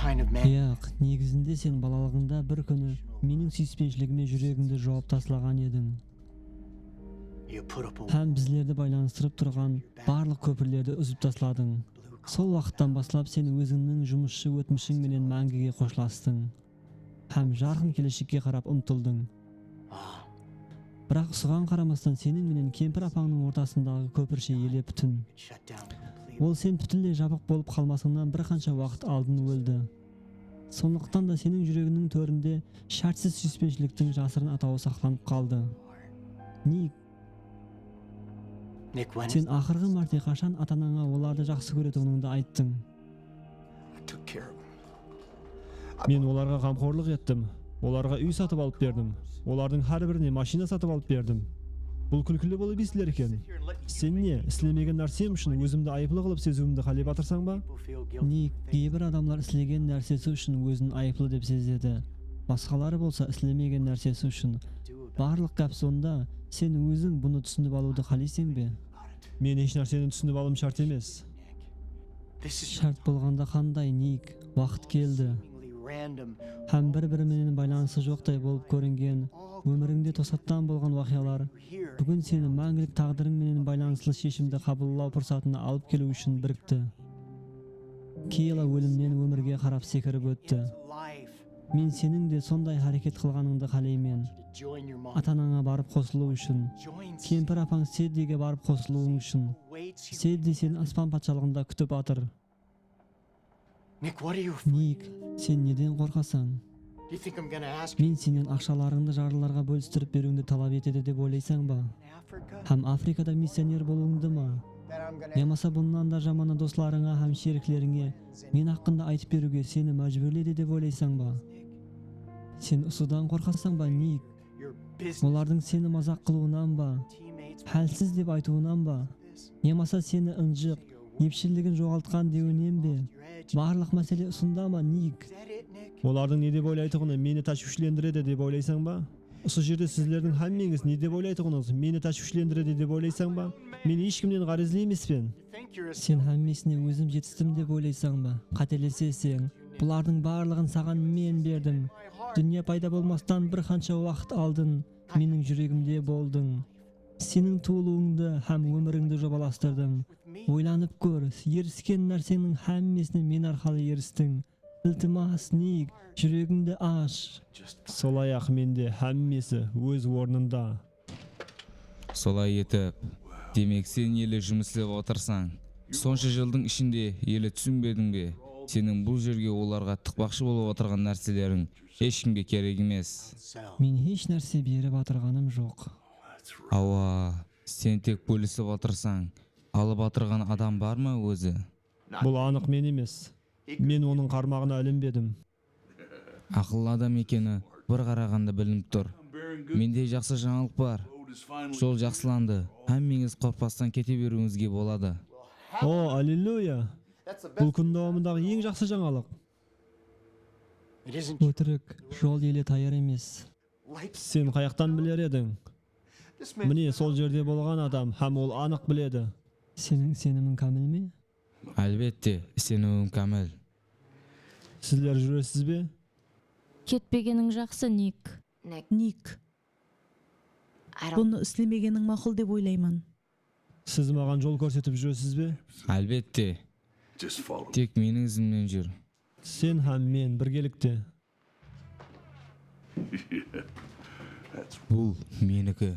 Kind of man. Yaq, negizinde sen balalıǵıńda bir kúni meniń súyispenshiligime júregińdi jawıp taslaǵan ediń. Hám bizlerdi baylanıstırıp turǵan barlıq kópirlerdi úzip tasladıń. Sol waqıttan baslap sen ózińniń jumısshı ótmishiń menen máńgige xoshlastıń hám jarqın keleshekke qarap umtıldıń. Biraq usıǵan qaramastan, seniń menen kempir apańnıń ortasındaǵı kópirshe ele pútin. Ol sen pútinley jabıq bolıp qalmasıńnan bir qansha waqıt aldın óldi. Sonlıqtan da seniń júregińniń tórinde shártsiz súyispenshiliktiń jasırın atawı saqlanıp qaldı. Nik, sen aqırǵı márte qashan ata-anańa olardı jaqsı kóretuǵınıńdı ayttıń? Men olarǵa ǵamxorlıq ettim. Olarǵa úy satıp alıp berdim. Olardıń hár birine mashina satıp alıp berdim. Bul kúlkili bolıp esitiler eken. Sen ne, islemegen nársem ushın ózimdi ayıplı qılıp seziwimdi qálep atırsań ba? Nik, geybir adamlar islegen nársesi ushın ózin ayıplı dep sezedi. Basqaları bolsa islemegen nársesi ushın. Barlıq gáp sonda, sen óziń bunı túsinip alıwdı qáleyseń be? Men hesh nárseni túsinip alıwım shárt emes. Shárt bolǵanda qanday, Nik? Waqıt keldi. Hám bir-biri menen baylanısı joqtay bolıp kóringen, ómirińde tosattan bolǵan waqıyalar búgin seni máńgilik táǵdiriń menen baylanıslı sheshimdi qabıllaw pursatına alıp keliw ushın birikti. Keyla ólimnen ómirge qarap sekirip ótti. Men seniń de sonday háreket qılǵanıńdı qáleymen. Ata-anańa barıp qosılıw ushın. Kempir apań Seddige barıp qosılıwıń ushın. Seddi seni aspan patshalıǵında kútip atır. Nik, sen neden qorqasań? Men sennen aqshalarıńdı jarlılarǵa bólistirip beriwińdi talap etedi dep oylaysań ba? Hám Afrikada missioner bolıwıńdı ma? Yamasa bunnan da jamanı doslarıńa hám sheriklerińe men haqqında aytıp beriwge seni májbúrleydi dep oylaysań ba? Sen usıdan qorqasań ba, Nik? Olardıń seni mazaq qılıwınan ba? Hálsiz dep aytıwınan ba? Yamasa seni ınjıq, epshilligin joǵaltqan dewinen be? Barlıq másele usında ma, Nik? Olardıń ne dep oylaytuǵını meni táshwishlendiredi dep oylaysań ba? Usı jerde sizlerdiń hámmeńiz ne dep oylaytuǵınıńız meni táshwishlendiredi dep oylaysań ba? Men hesh kimnen ǵárezli emespen. Sen hámmesine ózim jetistim dep oylaysań ba? Qáteleseseń. Bulardıń barlıǵın saǵan men berdim. Dúnya payda bolmastan bir qansha waqıt aldın meniń júregimde boldıń. Seniń tuwılıwıńdı hám ómirińdi jobalastırdım. Oylanıp kór, erisken nárseńniń hámmesine men arqalı eristiń. Iltimas, Nik, júregińdi ash. Solay-aq mende hámmesi óz ornında. Solay etip, demek, sen ele jumıs islep otırsań. Sonsha jıldıń ishinde ele túsinbediń be? Seniń bul jerge olarǵa tıqpaqshı bolıp otırǵan nárseleriń hesh kimge kerek emes. Men hesh nárse berip atırǵanım joq. Awa, sen tek bólisip atırsań. Alıp atırǵan adam bar ma ózi? Bul anıq men emes. Men onıń qarmaǵına ilinbedim. Aqıllı adam ekeni bir qaraǵanda bilinip tur. Mende jaqsı jańalıq bar. Jol jaqsılandı. Hámmeńiz qorqpastan kete beriwińizge boladı. O, Alleluya! Bul kún dawamındaǵı eń jaqsı jańalıq. Ótirik, jol ele tayar emes. Sen qayaqtan biler ediń? Mine, sol jerde bolǵan adam, hám ol anıq biledi. Seniń isenimiń kámil me? Álbette, isenimim kámil. Sizler júresiz be? Ketpegeniń jaqsı, Nik. Nik. Bunı islemegeniń maqul dep oylayman. Siz maǵan jol kórsetip júresiz be? Álbette. Tek meniń izimnen júr. Sen hám men birgelikte. Bul meniki.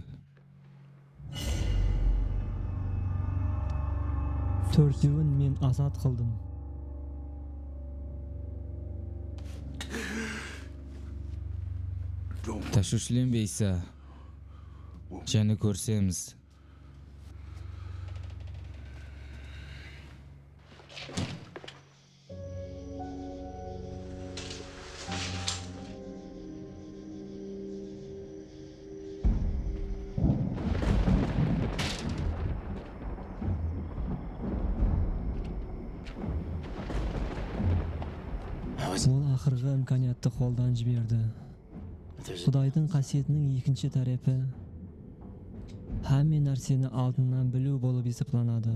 Tórtewin men azat qıldım. Táshwishlenbe, Iysa. Jáne kórisemiz. Ol aqırǵı imkaniyattı qoldan jiberdi. Qudaydıń qásiyetiniń ekinshi tárepi hámme nárseni aldınnan biliw bolıp esaplanadı.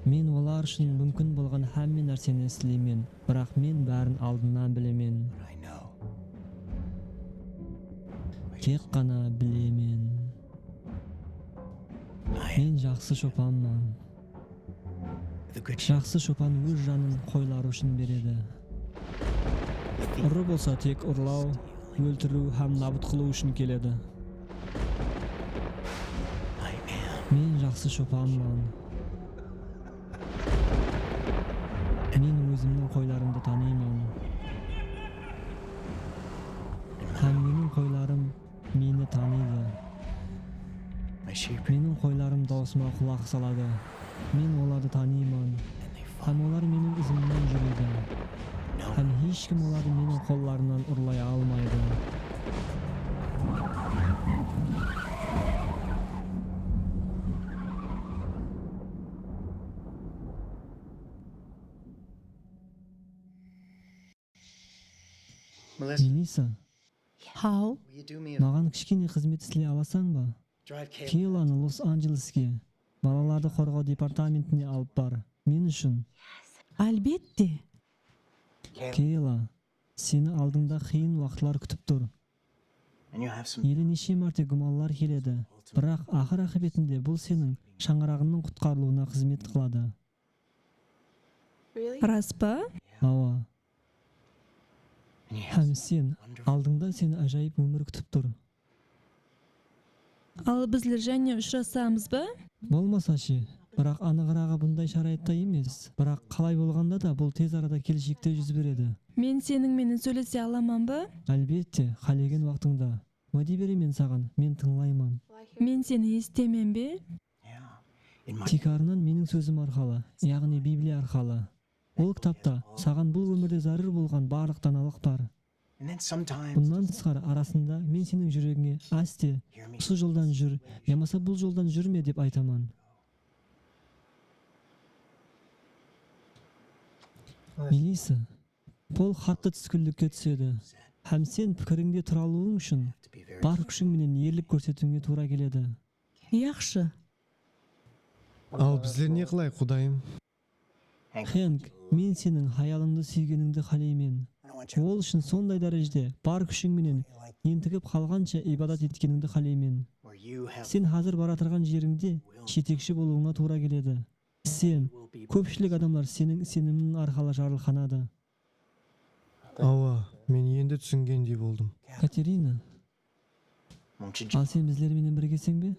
Men olar ushın múmkin bolǵan hámme nárseni isleymen, biraq men bárin aldınnan bilemen. Tek ǵana bilemen. Men jaqsı shopanman. Jaqsı shopan óz janın qoyları ushın beredi. Urı bolsa tek urlaw, óltiriw hám nabıt qılıw ushın keledi. Men jaqsı shopanman. Men ózimniń qoylarımdı tanıyman. Hám meniń qoylarım meni tanıydı. Meniń qoylarım dawısıma qulaq saladı. Men olardı tanıyman. Hám olar meniń izimnen júredi. Hám hesh kim olardı meniń qollarımnan urlay almaydı. Melissa, Haw? Maǵan kishkene xızmet isley alasań ba? Keylanı Los-Anjeleske, balalardı qorǵaw departamentine alıp bar. Men ushın. Álbette. Keyla, seni aldıńda qıyın waqıtlar kútip tur. Ele neshe márte gúmanlar keledi, biraq aqır-aqıbetinde bul seniń shańaraǵıńnıń qutqarılıwına xızmet qıladı. Ras pa? Awa. Hám sen, aldıńda seni ájayıp ómir kútip tur. Al bizler jáne ushırasamız ba? Bolmasa she, biraq anıǵıraǵı bunday sharayıtta emes. Biraq qalay bolǵanda da bul tez arada keleshekte júz beredi. Men seniń menen sóylese alaman ba? Álbette, qálegen waqtıńda. Wáde beremen saǵan, men tıńlayman. Men seni esitemen be? Tiykarınan meniń sózim arqalı, yaǵnıy Bibliya arqalı. Ol kitapta saǵan bul ómirde zárúr bolǵan barlıq danalıq bar. Bunnan tısqarı, arasında men seniń júregińe áste, usı joldan júr, yamasa bul joldan júrme dep aytaman. Melissa, Pol qattı túskinlikke túsedi, hám sen pikirińde tura alıwıń ushın bar kúshiń menen erlik kórsetiwińe tuwra keledi. Yaqshı. Al bizler ne qılayıq, Qudayım? Henk, men seniń hayalıńdı súygenińdi qáleymen. Ol ushın sonday dárejede bar kúshiń menen entigip qalǵansha ibadat etkenińdi qáleymen. Sen házir baratırǵan jerińde jetekshi bolıwıńa tuwra keledi. Sen, kópshilik adamlar seniń isenimiń arqalı jarılqanadı. Awa, men endi túsingendey boldım. Katerina, al sen bizler menen birgeseń be?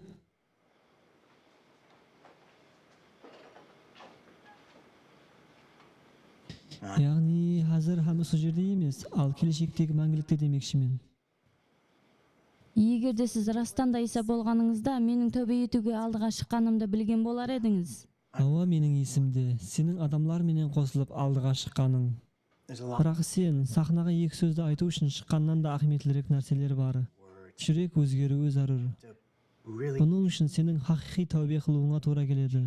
Yaǵnıy, házir hám usı jerde emes, al keleshektegi máńgilikte demekshimen. Eger de siz rastan da Iysa bolǵanıńızda, meniń tóbe etiwge aldıǵa shıqqanımdı bilgen bolar edińiz. Awa, meniń esimde, seniń adamlar menen qosılıp aldıǵa shıqqanıń. Biraq sen saxnaǵa eki sózdi aytıw ushın shıqqannan da áhmiyetlirek nárseler bar. Júrek ózgeriwi zárúr. Bunıń ushın seniń haqıyqıy táwbe qılıwıńa tuwra keledi.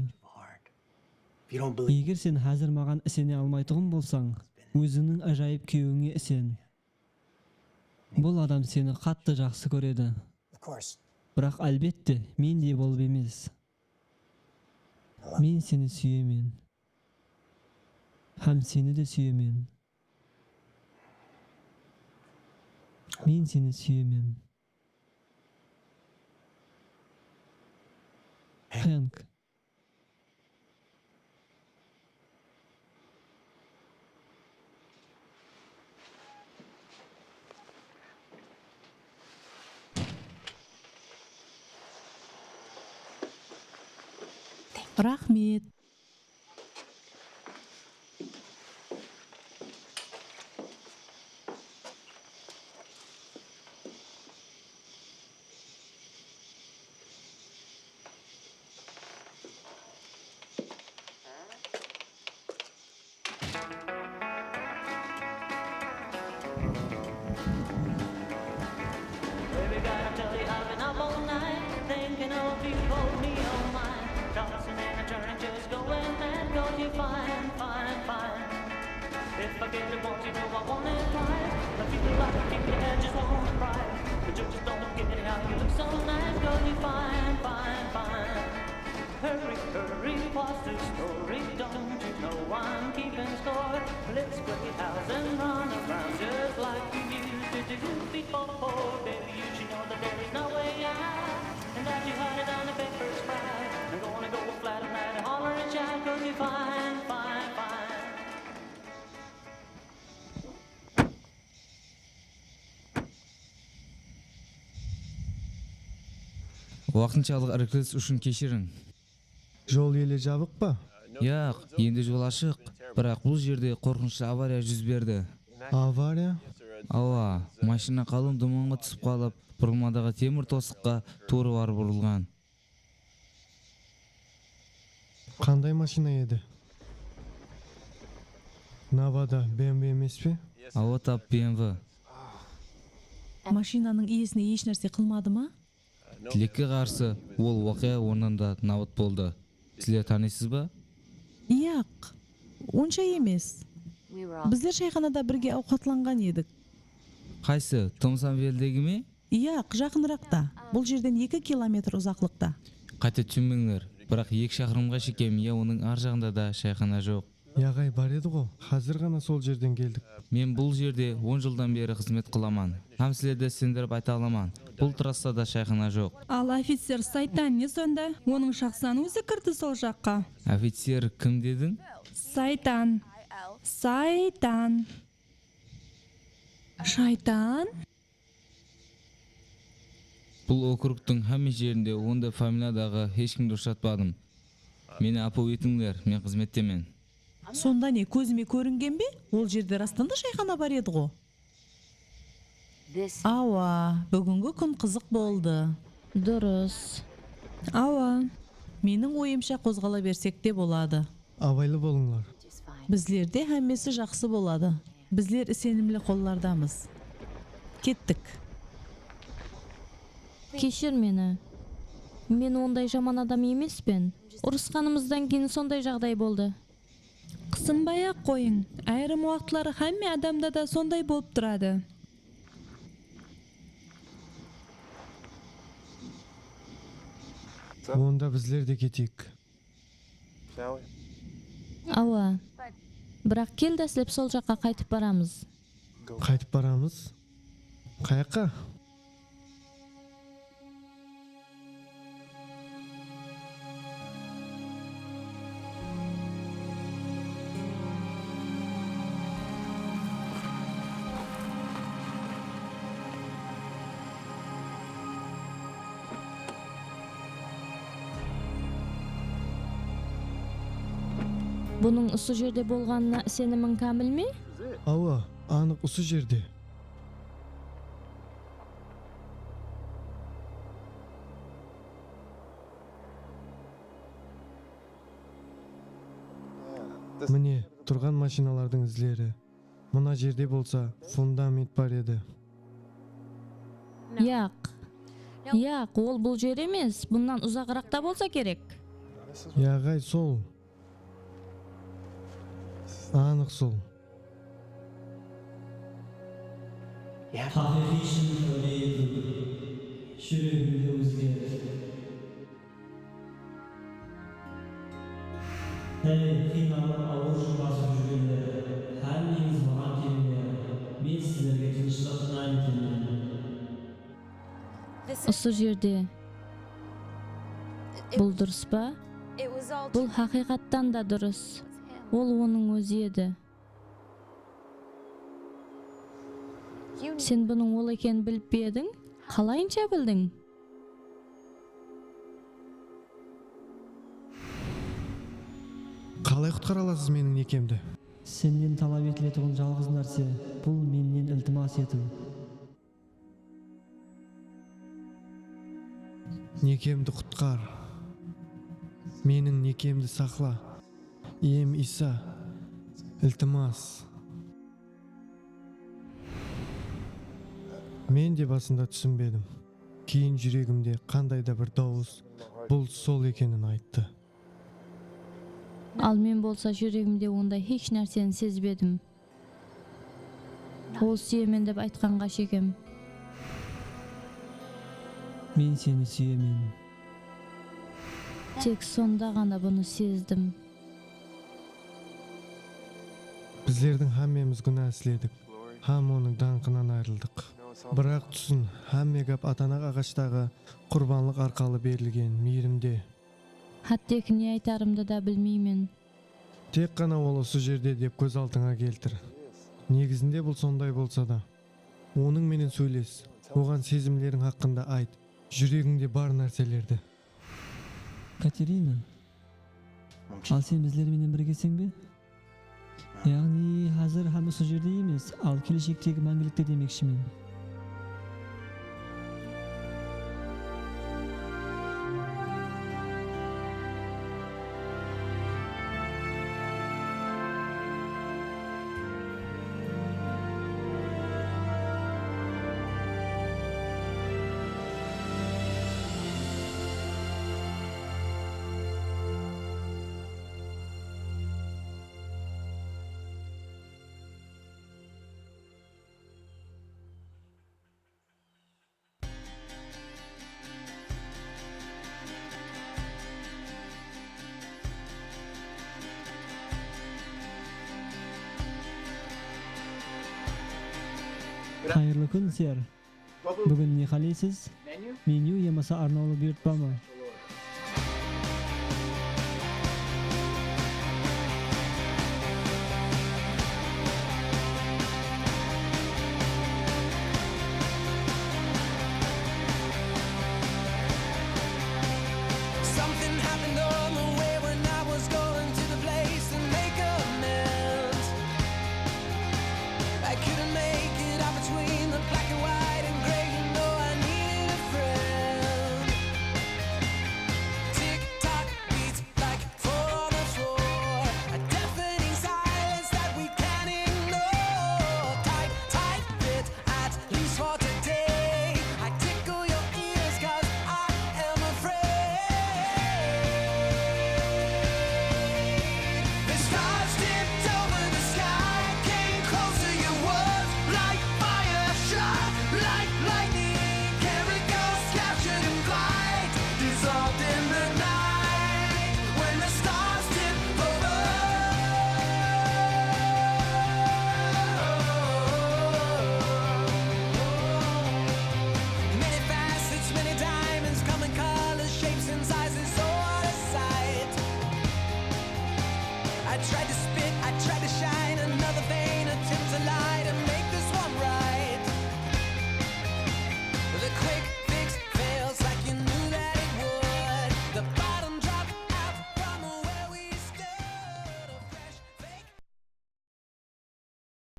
Eger sen házir maǵan isene almaytuǵın bolsań, ózińniń ájayıp kúyewińe isen. Bul adam seni qattı jaqsı kóredi. Biraq, álbette, mendey bolıp emes. Men seni súyemen. Hám seni de súyemen. Men seni súyemen. Henk. Raxmet. Baby, gotta tell you, I've been up all night thinking of you, hold me all night. Tossing and turning, just going mad, 'cause you're fine, fine, fine. If I get it, won't you know I want it right? I feel like I keep your head just on the price, but you just don't get it how you look so nice, 'cause you're fine, fine, fine. Hurry, hurry, what's the story? Don't you know I'm keeping score? Let's play house and run around just like we used to do before. Baby, you should know that there is no way out, and that you had it on the paper's prize. I'm gonna go flat on that, holler and shout, 'cause you're fine, fine, fine. Waqtınshalıq irkiliss ushın keshiriń. Jol ele jabıq pa? Yaq, endi jol ashıq. Biraq bul jerde qorqınıshlı avariya júz berdi. Avariya? Awa, mashina qalın dumanǵa túsip qalıp, burılmadaǵı temir tosıqqa tuwrı barıp urılǵan. Qanday mashina edi? Navada B M W emes pe? Awa, tap B M W. Mashinanıń iyesine hesh nárse qılmadı ma? Tilekke qarsı, ol waqıya ornında nabat boldı. Sizler tanıysız ba? Yaq, onsha emes. Bizler shayxanada birge awqatlanǵan edik. Qaysı, Tomsonvildegi me? Yaq, jaqınıraqta. Bul jerden eki kilometr uzaqlıqta. Qáte túsinbeńler, biraq eki shaqırımǵa shekem ya onıń ar jaǵında da shayxana joq. Yaǵay, bar edi ǵo, házir ǵana sol jerden keldik. Men bul jerde on jıldan beri xızmet qılaman. Hám sizlerdi isendirip ayta alaman, bul trassada shayxana joq. Al ofitser Saytan ne sonda? Onıń shaxsan ózi kirdi sol jaqqa. Ofitser kim dediń? Saytan. Saytan. Shaytan? Bul okrugtıń hámme jerinde onday familiyadaǵı hesh kimdi ushıratpadım. Meni ápiw etińler, men xızmettemen. Sonda ne, kózime kóringen be? Ol jerde rastan da shayxana bar edi-ǵo. Awa, búgingi kún qızıq boldı. Durıs. Awa. Meniń oyımsha, qozǵala bersek te boladı. Abaylı bolıńlar. Bizlerde hámmesi jaqsı boladı. Bizler isenimli qollardamız. Kettik. Keshir meni. Men onday jaman adam emespen. Urısqanımızdan keyin sonday jaǵday boldı. Qısınbay-aq qoyıń. Ayırım waqıtları hámme adamda da sonday bolıp turadı. Onda bizler de keteyik. Awa. Biraq kel, dáslep sol jaqqa qaytıp baramız. Qaytıp baramız? Qayaqqa? Bunıń usı jerde bolǵanına isenimiń kámil me? Awa, anıq usı jerde. Mine, turǵan mashinalardıń izleri. Mına jerde bolsa fundament bar edi. Yaq. Yaq, ol bul jer emes. Bunnan uzaǵıraqta bolsa kerek. Yaǵay, sol. Anıq sol. Haqıyqıy shın táwbe etiw, júregimdi ózgert. Hey, qıynalıp, awır júk basıp júrgenler, hámmeńiz maǵan kelińler, men sizlerge tınıshlıq ınań etemen. Usı jerde. Bul durıs pa? Bul haqıyqattan da durıs. Ol onıń ózi edi. Sen bunıń ol ekenin bilip pe ediń? Qalayınsha bildiń? Qalay qutqara alasız meniń nekemdi? Sennen talap etiletuǵın jalǵız nárse, bul mennen iltimas etiw. Nekemdi qutqar. Meniń nekemdi saqla. Iyem Iysa, iltimas. Men de basında túsinbedim. Keyin júregimde qanday da bir dawıs, bul sol ekenin ayttı. Al men bolsa júregimde onday hesh nárseni sezbedim. Ol súyemen dep aytqanǵa shekem. Men seni súyemen. Tek sonda ǵana bunı sezdim. Bizlerdiń hámmemiz gúna isledik hám onıń dańqınan ayrıldıq. Biraq túsin, hámme gáp atanaq aǵashtaǵı qurbanlıq arqalı berilgen miyirimde. Hátteki ne aytarımdı da bilmeymen. Tek ǵana ol usı jerde dep kóz aldıńa keltir. Negizinde bul sonday bolsa da. Onıń menen sóyles, oǵan sezimleriń haqqında ayt, júregińde bar nárselerdi. Katerina, al sen bizler menen birgeseń be? Yaǵnıy, házir hám usı jerde emes, al keleshektegi máńgilikte demekshimen. Qayırlı kún, ser. Búgin ne qáleysiz? Menyu yamasa arnawlı buyırtpa ma?